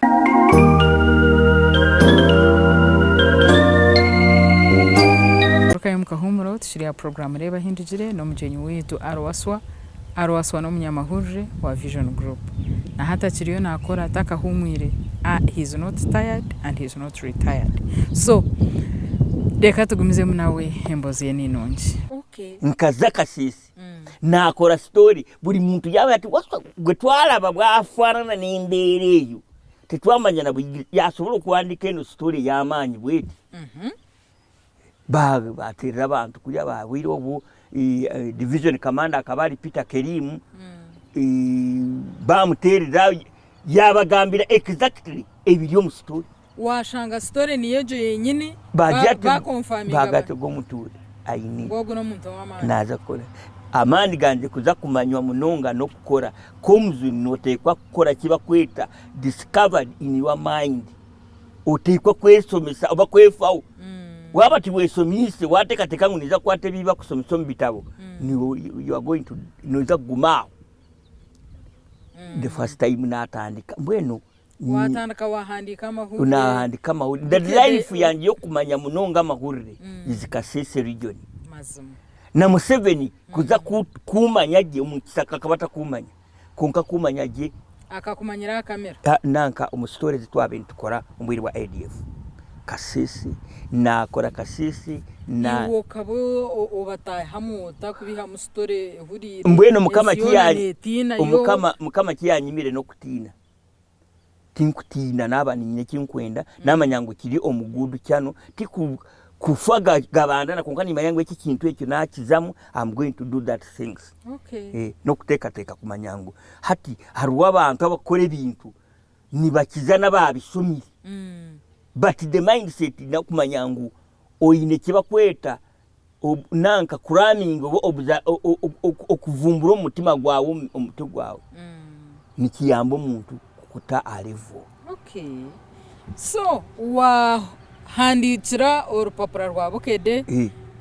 Garukayo omu kahuumuro tukiri aha puroguraamu Reeba Ahindugire n'omugyenyi waitu Ali Waswa. Ali Waswa n'omunyamahurire wa Vision Group. Na hati akiriyo naakora takahumwire, he is not tired and he is not retired. So reka tugumizemu nawe emboozi ye ni nungi. Nkaza Kasese Naakora story buri muntu yaaba ati waswa gwe twaraba bwafaanana n'embeera eyo titwamanya na bwigiri yaasobola okuhandiika eno story ey'amaani bweti. Baateerera abantu kuriya baabwire obwo division commander akaba ari Peter Kerimu baamuteerera yaabagambira exactly ebiri omu story. Waashanga story niyo egyo yenyini Baagira ati bakonfaminga baagira bati ati ogu omutuura aine ngu ogu n'omuntu ow'amaani. naaza kukora. Amaani gangye kuza kumanywa munonga n'okukora. Comzun nooteekwa kukora eki bakweta discovered in your mind. Oteekwa kweshomesa oba kwefaho. Waaba tiweeshomiise waateekateeka ngu noija kukwata ebi bakushomesa omu bitabo, you are going to noija kuguma aho. The first time naatandika mbwenu Waatandika waahandiika amahurire. Naahandiika amahurire. The life yangye y'okumanya munonga amahurire is Kasese region. Mazima. Na Museveni kuza kumanya gye omu kisaka akaba atakumanya kwonka kumanya gye. Akakumanyira aha kamera. Nanka omu story ezi twabaire nitukora omu bwire bwa ADF. Kasese, naakora Kasese na. Iwe okaba obataahamu ota kubihamu story ehuriire? Mbwenu Mukama Ensi yoona neetiina yo. Mukama ki yaanyimire n'okutiina. Tinkutiina naaba niinyine eki nkwenda, naamanya ngu kiri omu good channel, ti kufa gabandana kwonka niimanya ngu eki ekintu ekyo naakizamu am going to do that things. N'okuteekateeka kumanya ngu hati hariho abantu abakukora ebintu nibakiza n'abaabishomire but the mindset n'okumanya ngu oine eki bakweta nanka cramming oba okuvumbura omu mutima gwawe omu mutwe gwawe nikiyamba omuntu kukuta aha level. Okay. So wahandiikira orupapura rwa Bukedde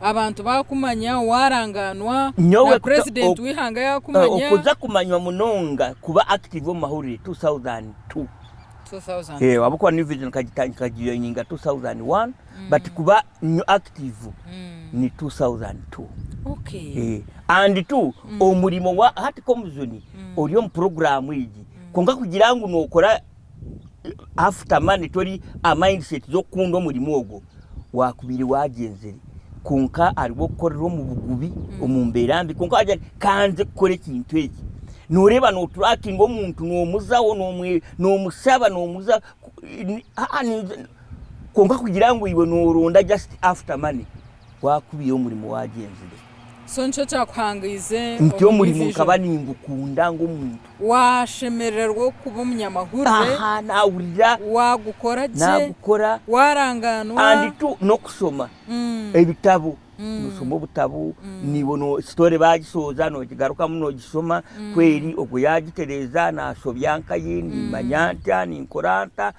abantu baakumanya, waarangaanwa na president w'eihanga yaakumanya. Okuza kumanywa munonga kuba active omu mahurire 2002. 2002. Ahabw'okuba New Vision nkagijoininga 2001 but kuba active ni 2002. Okay. And two, omurimo gwa hati nk'omujuni ori omu puroguraamu egi kwonka kugira ngu nookora after money tori aha mindset z'okukunda omurimo ogwo, waakubaire waagyenzire kwonka hariho okukorera omu bugubi, omu mbeera mbi kwonka waagira oti ka nze kukora ekintu eki. Nooreeba nooturakinga omuntu noomuzaho, noomushaba noomuzaho, kwonka kugira ngu iwe nooronda just after money, waakubaire omurimo waagyenzire. So nikyo kyakuhangaize Nti omu omurimo New nkaba Vision. ningukunda ng'omuntu. Washemerererwa okuba omunyamahurire. Aha naahurira. Waagukora gye. Naagukora. Waarangaanwa. And tu n'okushoma ebitabo. Noshoma obutabo, naiwe no story baagishohoza noogigarukamu noogishoma, ku eri ogwo yaagitereeza naashobya nkahi, niimanya nta, ninkora nta.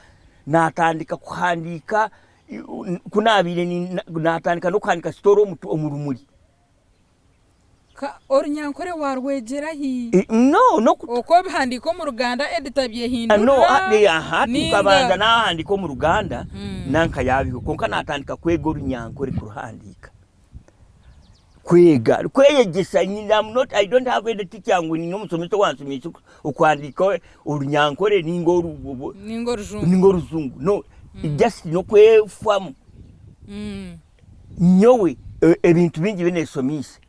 Naatandika kuhandiika, ku naabaire naatandika n'okuhandiika story omu rumuri. Ka Orunyankore waarwegyera hi? No, n'oku. Oku obihandiika omu Ruganda editor No, abyehindurira aha ninga. nkabanza naahandiika omu Ruganda nanka yaabiho kwonka naatandika kwega Orunyankore kuruhandiika. Kwega, kweyegyesa I'm not, I don't have any teacher ngu nyine omushomesa owansomeise okuhandiika Orunyankore ninga oru. Ninga Orujungu. Ninga Orujungu, no, just n'okwefamu. Nyowe ebintu bingi ebi neeshomiise,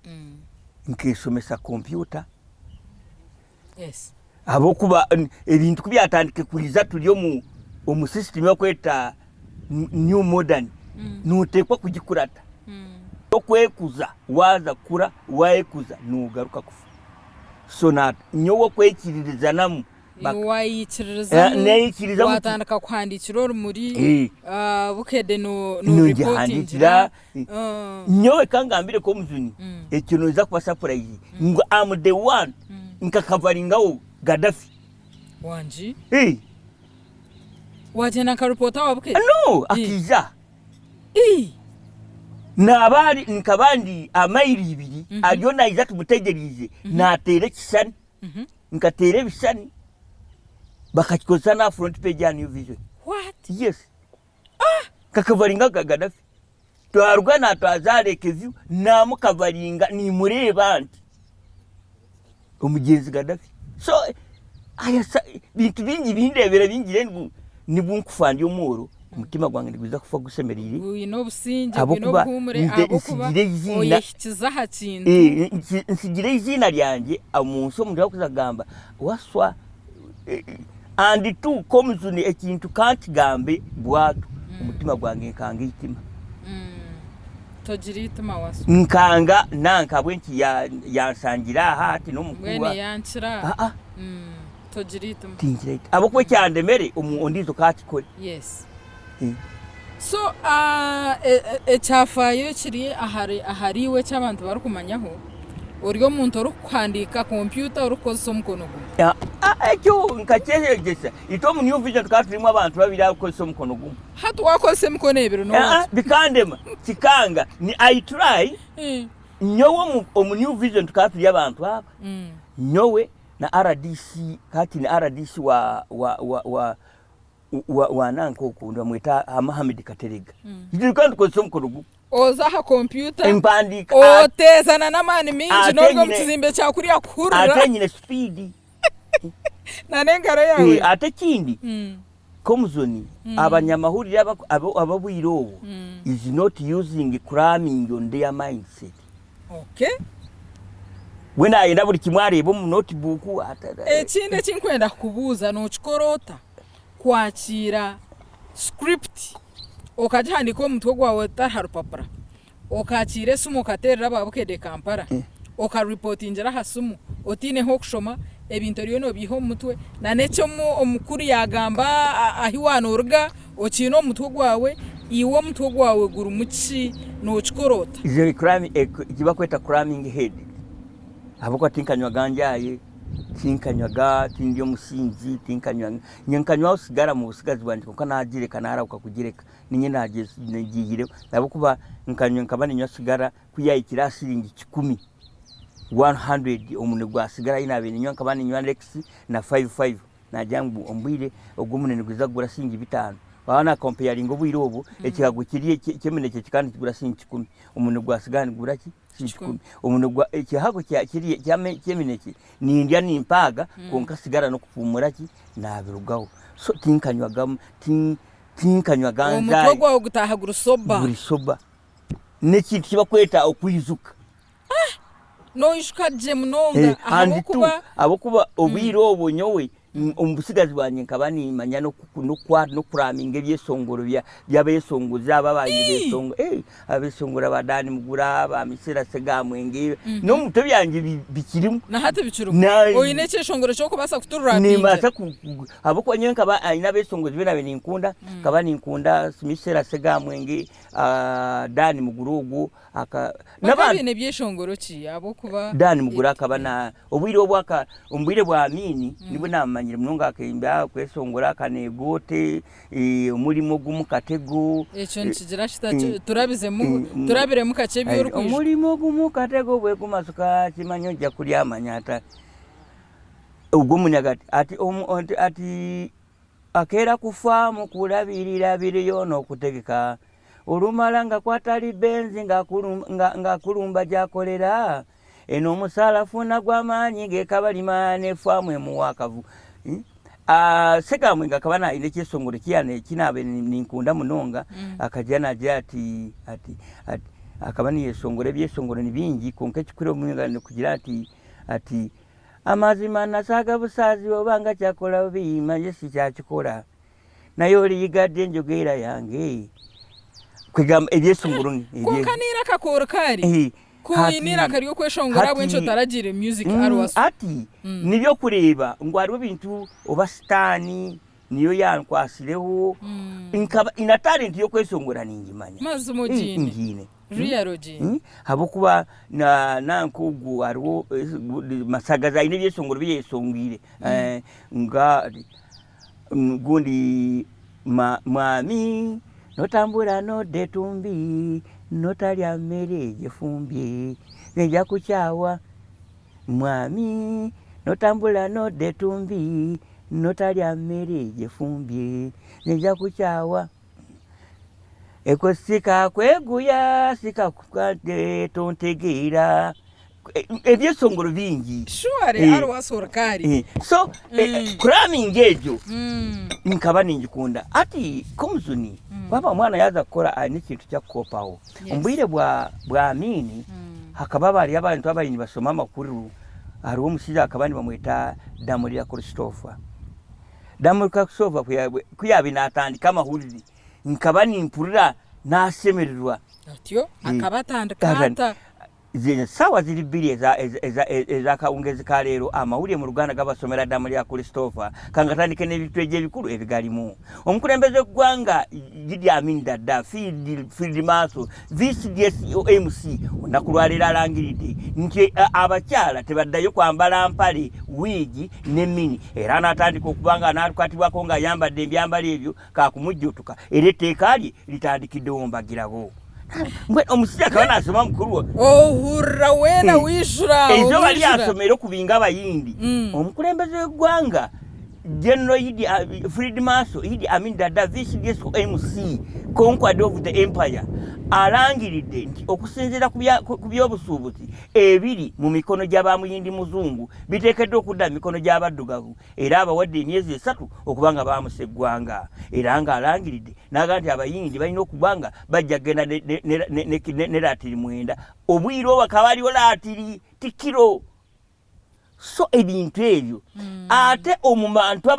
nkeeshomesa kompyuta ahabw'okuba ebintu ku byatandikire kwija turi omu sisitimu ei barikweta new modern, nooteekwa kugikurata. Okwekuza waaza kukura waayekuza noogaruka kufa. So nyowe okwekiririzanamu Waikiririzamu, Naikiririzamu watandika kuhandiikira orumuri, Eh. ah, Bukedde no nongihandiikira no-reportingira. Ah, nyowe kangambire ko omujuni ekyo noija kuba surprise ngu am the one nkakavaringaho Gaddafi wangi Eh, wagyenda nka reporter wa Bukedde? no akaija Ii! Naaba ari nkaba ndi amairo ibiri ariyo naija tumutegyereize nateera ekishushani Nkateera ebishushani bakakikozesa n'aha front page aha New Vision. What? Yes. Nkakavaringa nka Gaddafi. Twaruga natwaza aha Lake View namukavaringa nimureeba nti omugyenzi Gaddafi. So aya bintu bingi bindeebire bingire ngu nibwo nkufa ndi omworo omutima gwange nigwija kufa gushemereire. Gwine obusingye, gwine Ahabw'okuba obuhuumure nze ahabw'okuba nsigire eiziina oyehikize aha kintu. Eh, nsigire eiziina ryangye omu nsi omuntu arikuza kugamba Wasswa and tu komuzuni ekintu kankigambe bwatu omutima gwange nkanga eitima. Togira eitima Wasswa. Nkanga nanka ahabw'enki yansangira aha hati n'omukuru. Mbwenu yankira. Aa. Togira eitima. Tingira eitima. Ahabw'okuba ekyandemere ondiijo kakikore. Yes. So ekyafaayo ekiri ahariiwe eki abantu barikumanyaho, ori omuntu orikuhandiika kompyuta orikukozesa omukono gumwe. Ekyo nkakyeyegyesa. Itwe omu New Vision tukaba turimu abantu babiri abarikukozesa omukono gumwe. Hati waakozesa emikono ebiri n'owa ki? Bikandema, kikanga. I try, nyowe omu New Vision tukaba turi abantu aba, nyowe na rdc, hati ni rdc wa wa wa wa wa nanka oku nibamweta Hamid Katerega. Itwe tukaba nitukozesa omukono gumwe. Oza aha kompyuta Empandiika oteezana n'amaani maingi ate n'oruga omu nyine kizimbe kya kuriya kuhurira ate nyine sipiidi. n'engaro yaawe. Ate ekindi Komuzoni abanyamahurire ab'obwire obu is not using cramming on their mindset. Okay. We nayenda buri kimwe areebe omu notebook. Ekindi eki nkwenda kukubuuza nokikora ota kwakiira script okagihandiika omu mutwe gwawe otari ha rupapura, okakiira esimu okateerera aba Bukedde Kampala, oka reportingira aha simu otaine h'okushoma, ebintu oriyo nobiiha omu mutwe na n'eki omukuru yaagamba ahi waanoruga okiine omu mutwe gwawe, iwe omutwe gwawe gurimu ki? Nookikora ota? Eki barikweta cramming head ahabw'okuba tinkanywaga njaaye, tinkanywaga, tindi omusinzi, tinkanywa, nyowe nkanywaho sigara omu butsigazi bwangye kwonka naagireka naarahuka kugireka, niinye naagiihireho ahabw'okuba nkanywa nkaba niinywa sigara ku yaahikire aha siringi kikumi, 100 omunwe gwa sigara ei naabaire niinywa nkaba niinywa Lex na five five. Naagira ngu omu bwire ogu omunwe niguza kugura siringi bitaano. Waaba naakompeyaringa obwire obwo, ekihago kiri eky'eminekye kikaba nikigura siringi kikumi, omunwe gwa sigara nigugura ki? Siringi kikumi. Omunwe gwa ekihago kiri eky'eminekye nindya nimpaaga kwonka sigara n'okuhuumura ki? Naabirugaho. So tinkanywaga tinkanywaga Omutwe nzaayi. gwawe gutaaha guri sober. Guri sober. N'ekintu eki barikweta okwijuka. Noijuka gye munonga And two, ahabw'okuba ahabw'okuba obwire obwo nyowe Omu butsigazi bwangye nkaba niimanya n'okuraminga ebyeshongoro by'abeeshongozi aba abaabaire nibeeshongora ba Dan Mugura, ba Misera Ssegamwenge, n'omu mutwe byangye bikirimu. Na hati bikirimu? Oine ekyeshongoro eki orikubaasa kuturapingira? Nimbaasa ahabw'okuba nyowe nkaba haine abeeshongozi abu naabaire ninkunda, nkaba ninkunda Misera Ssegamwenge, Dan Mugura ogwo. Bakaba baine byeshongoro ki ahabw'okuba. Dan Mugura akaba na. Obwire obu aka omu bwire bwa Amiini nibwo naamumanyire munonga akemba okweshongora akaneegoote, omurimo ogumu katego. Ekyo nikigira kita turabizemu turabiremu kakye ebi orikwijuka. Omurimo ogumu katego bwegumasuka kimanya oija kuryamanya ata ogwo omunyaga ati ati akeera kufa mukurabirira biriyo n'okutegeka olumara nga kwatari benzi nga akulumba gyakorera. Eno omusaala afuna gw'amaanyi ge kabalima ne faamu emuwa akavu. Ssekamwenge akaba naine ekyeshongoro eki naabaire ninkunda munonga, akagira naagira ati, ati, ati, akaba nayeshongora ebyeshongoro ni bingi kwonka ekikuru munonga nikugira ati, ati, Amazima nasaaga busaazi oba nga kyakola bubi manya eki kyakikora, naye oriyiga ddi enjogeera yange? Kwegamba ebyeshongoro ni. Kwonka n'eiraka ku orikaari. Ku oine eiraka ry'okweshongora ahabw'enki otaragiire music Arwaso? Hati niby'okureeba ngu hariho ebintu oba sitaani niyo yankwatsireho nkaba na talent y'okweshongora ningimanya. Mazima ogiine? Ngiine. Really ogiine? Ahabw'okuba nanka ogu hariho Masagazi aine ebyeshongoro bi yayeshongwire nka Gundi mwami notambura nodda etumbi notalya mmere gyefumbye nja kukyawa mwami notambura nodda etumbi notalya mmere gyefumbye nja kukyawa Eko sikakweguya sikakukate tontegeera ebyeshongoro bingi. Surely hariho asorokari. So cramming egyo nkaba ningikunda. Hati nk'omujuni waaba omwana yaaza kukora aine ekintu eki arikukopaho. Omu bwire bwa Amiini hakaba hariyo abantu ababaire nibashoma amakuru, hariho omushaija bakaba nibamweta Damulira Christopher. Damulira Christopher ku yaabaire naatandika amahurire nkaba nimpurira naashemererwa. Atyo akaba atandika ata? Esaawa ziri bbiri ez'akahungeezi ka leero, amawulire mu Luganda gabasomera Damu lya Christopher kangatandike n'ebintu egyo ebikuru ebigarimu. Omukulembeze w'eggwanga Idi Amin Dada, Field Marshal VCDSOMC olunaku lwaleero alangiridde nti abakyala tebaddayo kwambala mpale, wiigi ne mini era anaatandika okuba nga anaakwatibwako ng'ayambadde ebyambalo ebyo kakumujjuutuka era etteeka lye litandikiddewo mbagirawo. Mbwenu omushaija akaba naashoma mukuru. Ohurira weena waijura. Eizooba ryashomera okubinga abayindi, omukulembeze w'eggwanga General Idi Field Marshal Idi Amin Dada VCDSOMC Conquered of the Empire alangiridde nti okusinziira ku by'obusuubuzi ebiri mu mikono gya ba Muyindi Muzungu biteekeddwa okudda mu mikono gy'abaddugavu era abawadde emyezi esatu okuba nga baamusa eggwanga era ng'alangiridde n'agamba nti Abayindi balina okuba nga bajja kugenda ne laatiri mwenda obwire obwo akaba aliwo laatiri tikiro so ebintu ebyo mm. ate omu bantu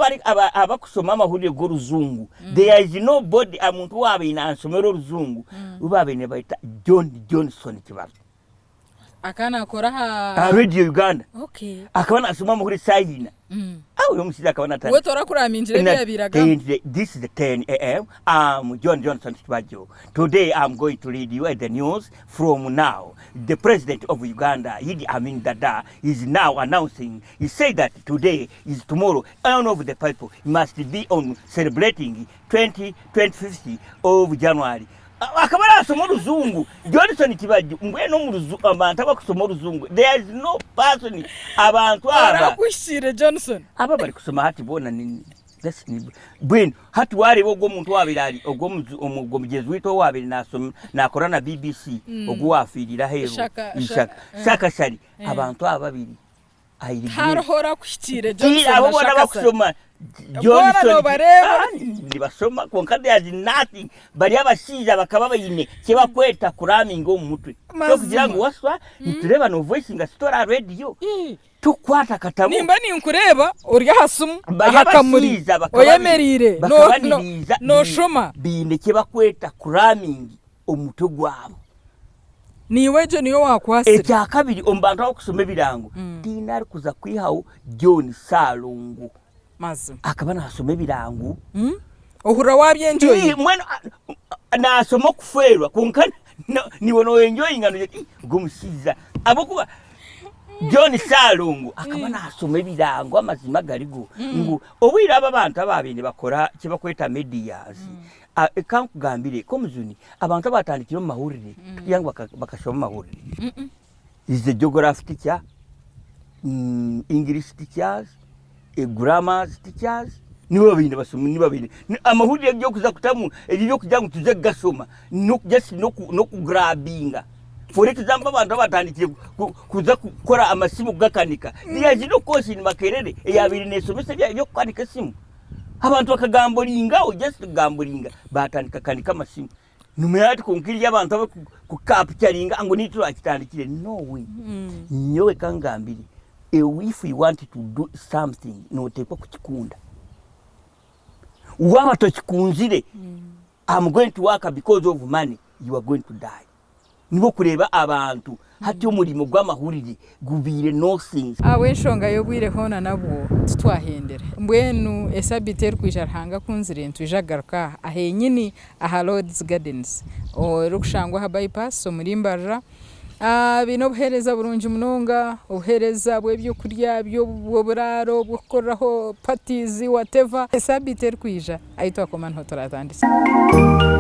abakusoma amahurire g'oruzungu mm. there is no body omuntu waabaire nansomera oruzungu mm. ubabaire nibaita John Johnson Kibazo Akaba nakora aha. Aha Radio Uganda. Okay. Akaba nasoma amakuru esaaha ina. Awe omushaija akaba natandika. We torakuramingira ebi yabaire agamba. This is 10 am. I'm John Johnson Kibajo. Today I'm going to read you the news from now. The president of Uganda, Idi Amin Dada, is now announcing. He said that today is tomorrow. All of the people must be on celebrating 20, 25th of January. Akaba arashoma orujungu Johnson Kibajjo mbwenu omu abantu abakushoma orujungu there is no person abantu aba Orakuhikiire Johnson. Aba abarikushoma hati boona ni just ni mbwenu hati waareeba ogwo omuntu owaabaire ari ogwo ogwo mugyenzi waitu owaabaire naashoma naakora na BBC ogwo owaafiirire aheeru Shaka Shaka Shaka Shali abantu aba babiri. I regret. Hariho orakuhikiire Ti Johnson abo na boona Shakasa. abakushoma Boona Johnson noobareeba. Ah, nibashoma kwonka there's nothing bari abashaija bakaba baine kyebakweta kuraminga omu mutwe Tokugira ngu Mazima. waswa nitureeba no voicinga story aha radio Ii. tukukwata akatabo Nimba ninkureeba ori aha simu Bari aha kamuri abashaija bakaba oyemereire bakaba no- no- nibiija nooshoma. biine ekyebakweta cramming omu mutwe gwabo. Naiwe egyo niyo waakwatsire. Ekyakabiri omu bantu abarikushoma ebirango tihaine arikuza kwihaho John Ssalongo. Mazima. Akaba naashoma ebirango. Ohurira wabyenjoyinga. Mbwenu naashoma okufeerwa kwonka naiwe noyenjoyinga noogira oti ogu omushaija ahabw'okuba John Ssalongo akaba naashoma ebirango amazima agarigo ngu obwire abo abantu abaabaire nibakora eki barikweta medias ka nkugambire nk'omujuni abantu abaatandikire omu mahurire tikugira ngu bakashoma amahurire is a geography teacher, English teachers, grammars teachers nibo babaire nibashoma nibo babaire amahurire eby'okuza kutamu ebyo eby'okugira ngu tuze kugashoma just n'okugrabinga for example abantu abatandikire kuza kukora amasimu kugakanika there is no course in Makerere eyabaire neshomesa eby'okukanika esimu abantu bakagamboringa aho just kugamboringa batandika kukanika amasimu. Nimanya hati kwonka eriyo abantu abarikukapucharinga ngu niitwe twakitandikire. No way. Nyowe ka ngambire, if you want to do something noteekwa kukikunda. Waaba tokikunzire, am going to work because of money, you are going to die. Nibwo okureeba abantu hati omurimo gw'amahurire gubaire nonsense. Ahabw'enshonga y'obwire hoona nabwo titwahendera. Mbwenu esabiiti erikwija Ruhanga akunzire nitwija kugaruka aha ahenyini aha Lord's Gardens erikushangwa aha bypass omuri Mbarara. Baine obuheereza burungi munonga, obuheereza bw'ebyokurya, bw'oburaaro, bw'okukoreraho parties whatever. Esabiiti erikwija ahu twakoma niho turatandikire.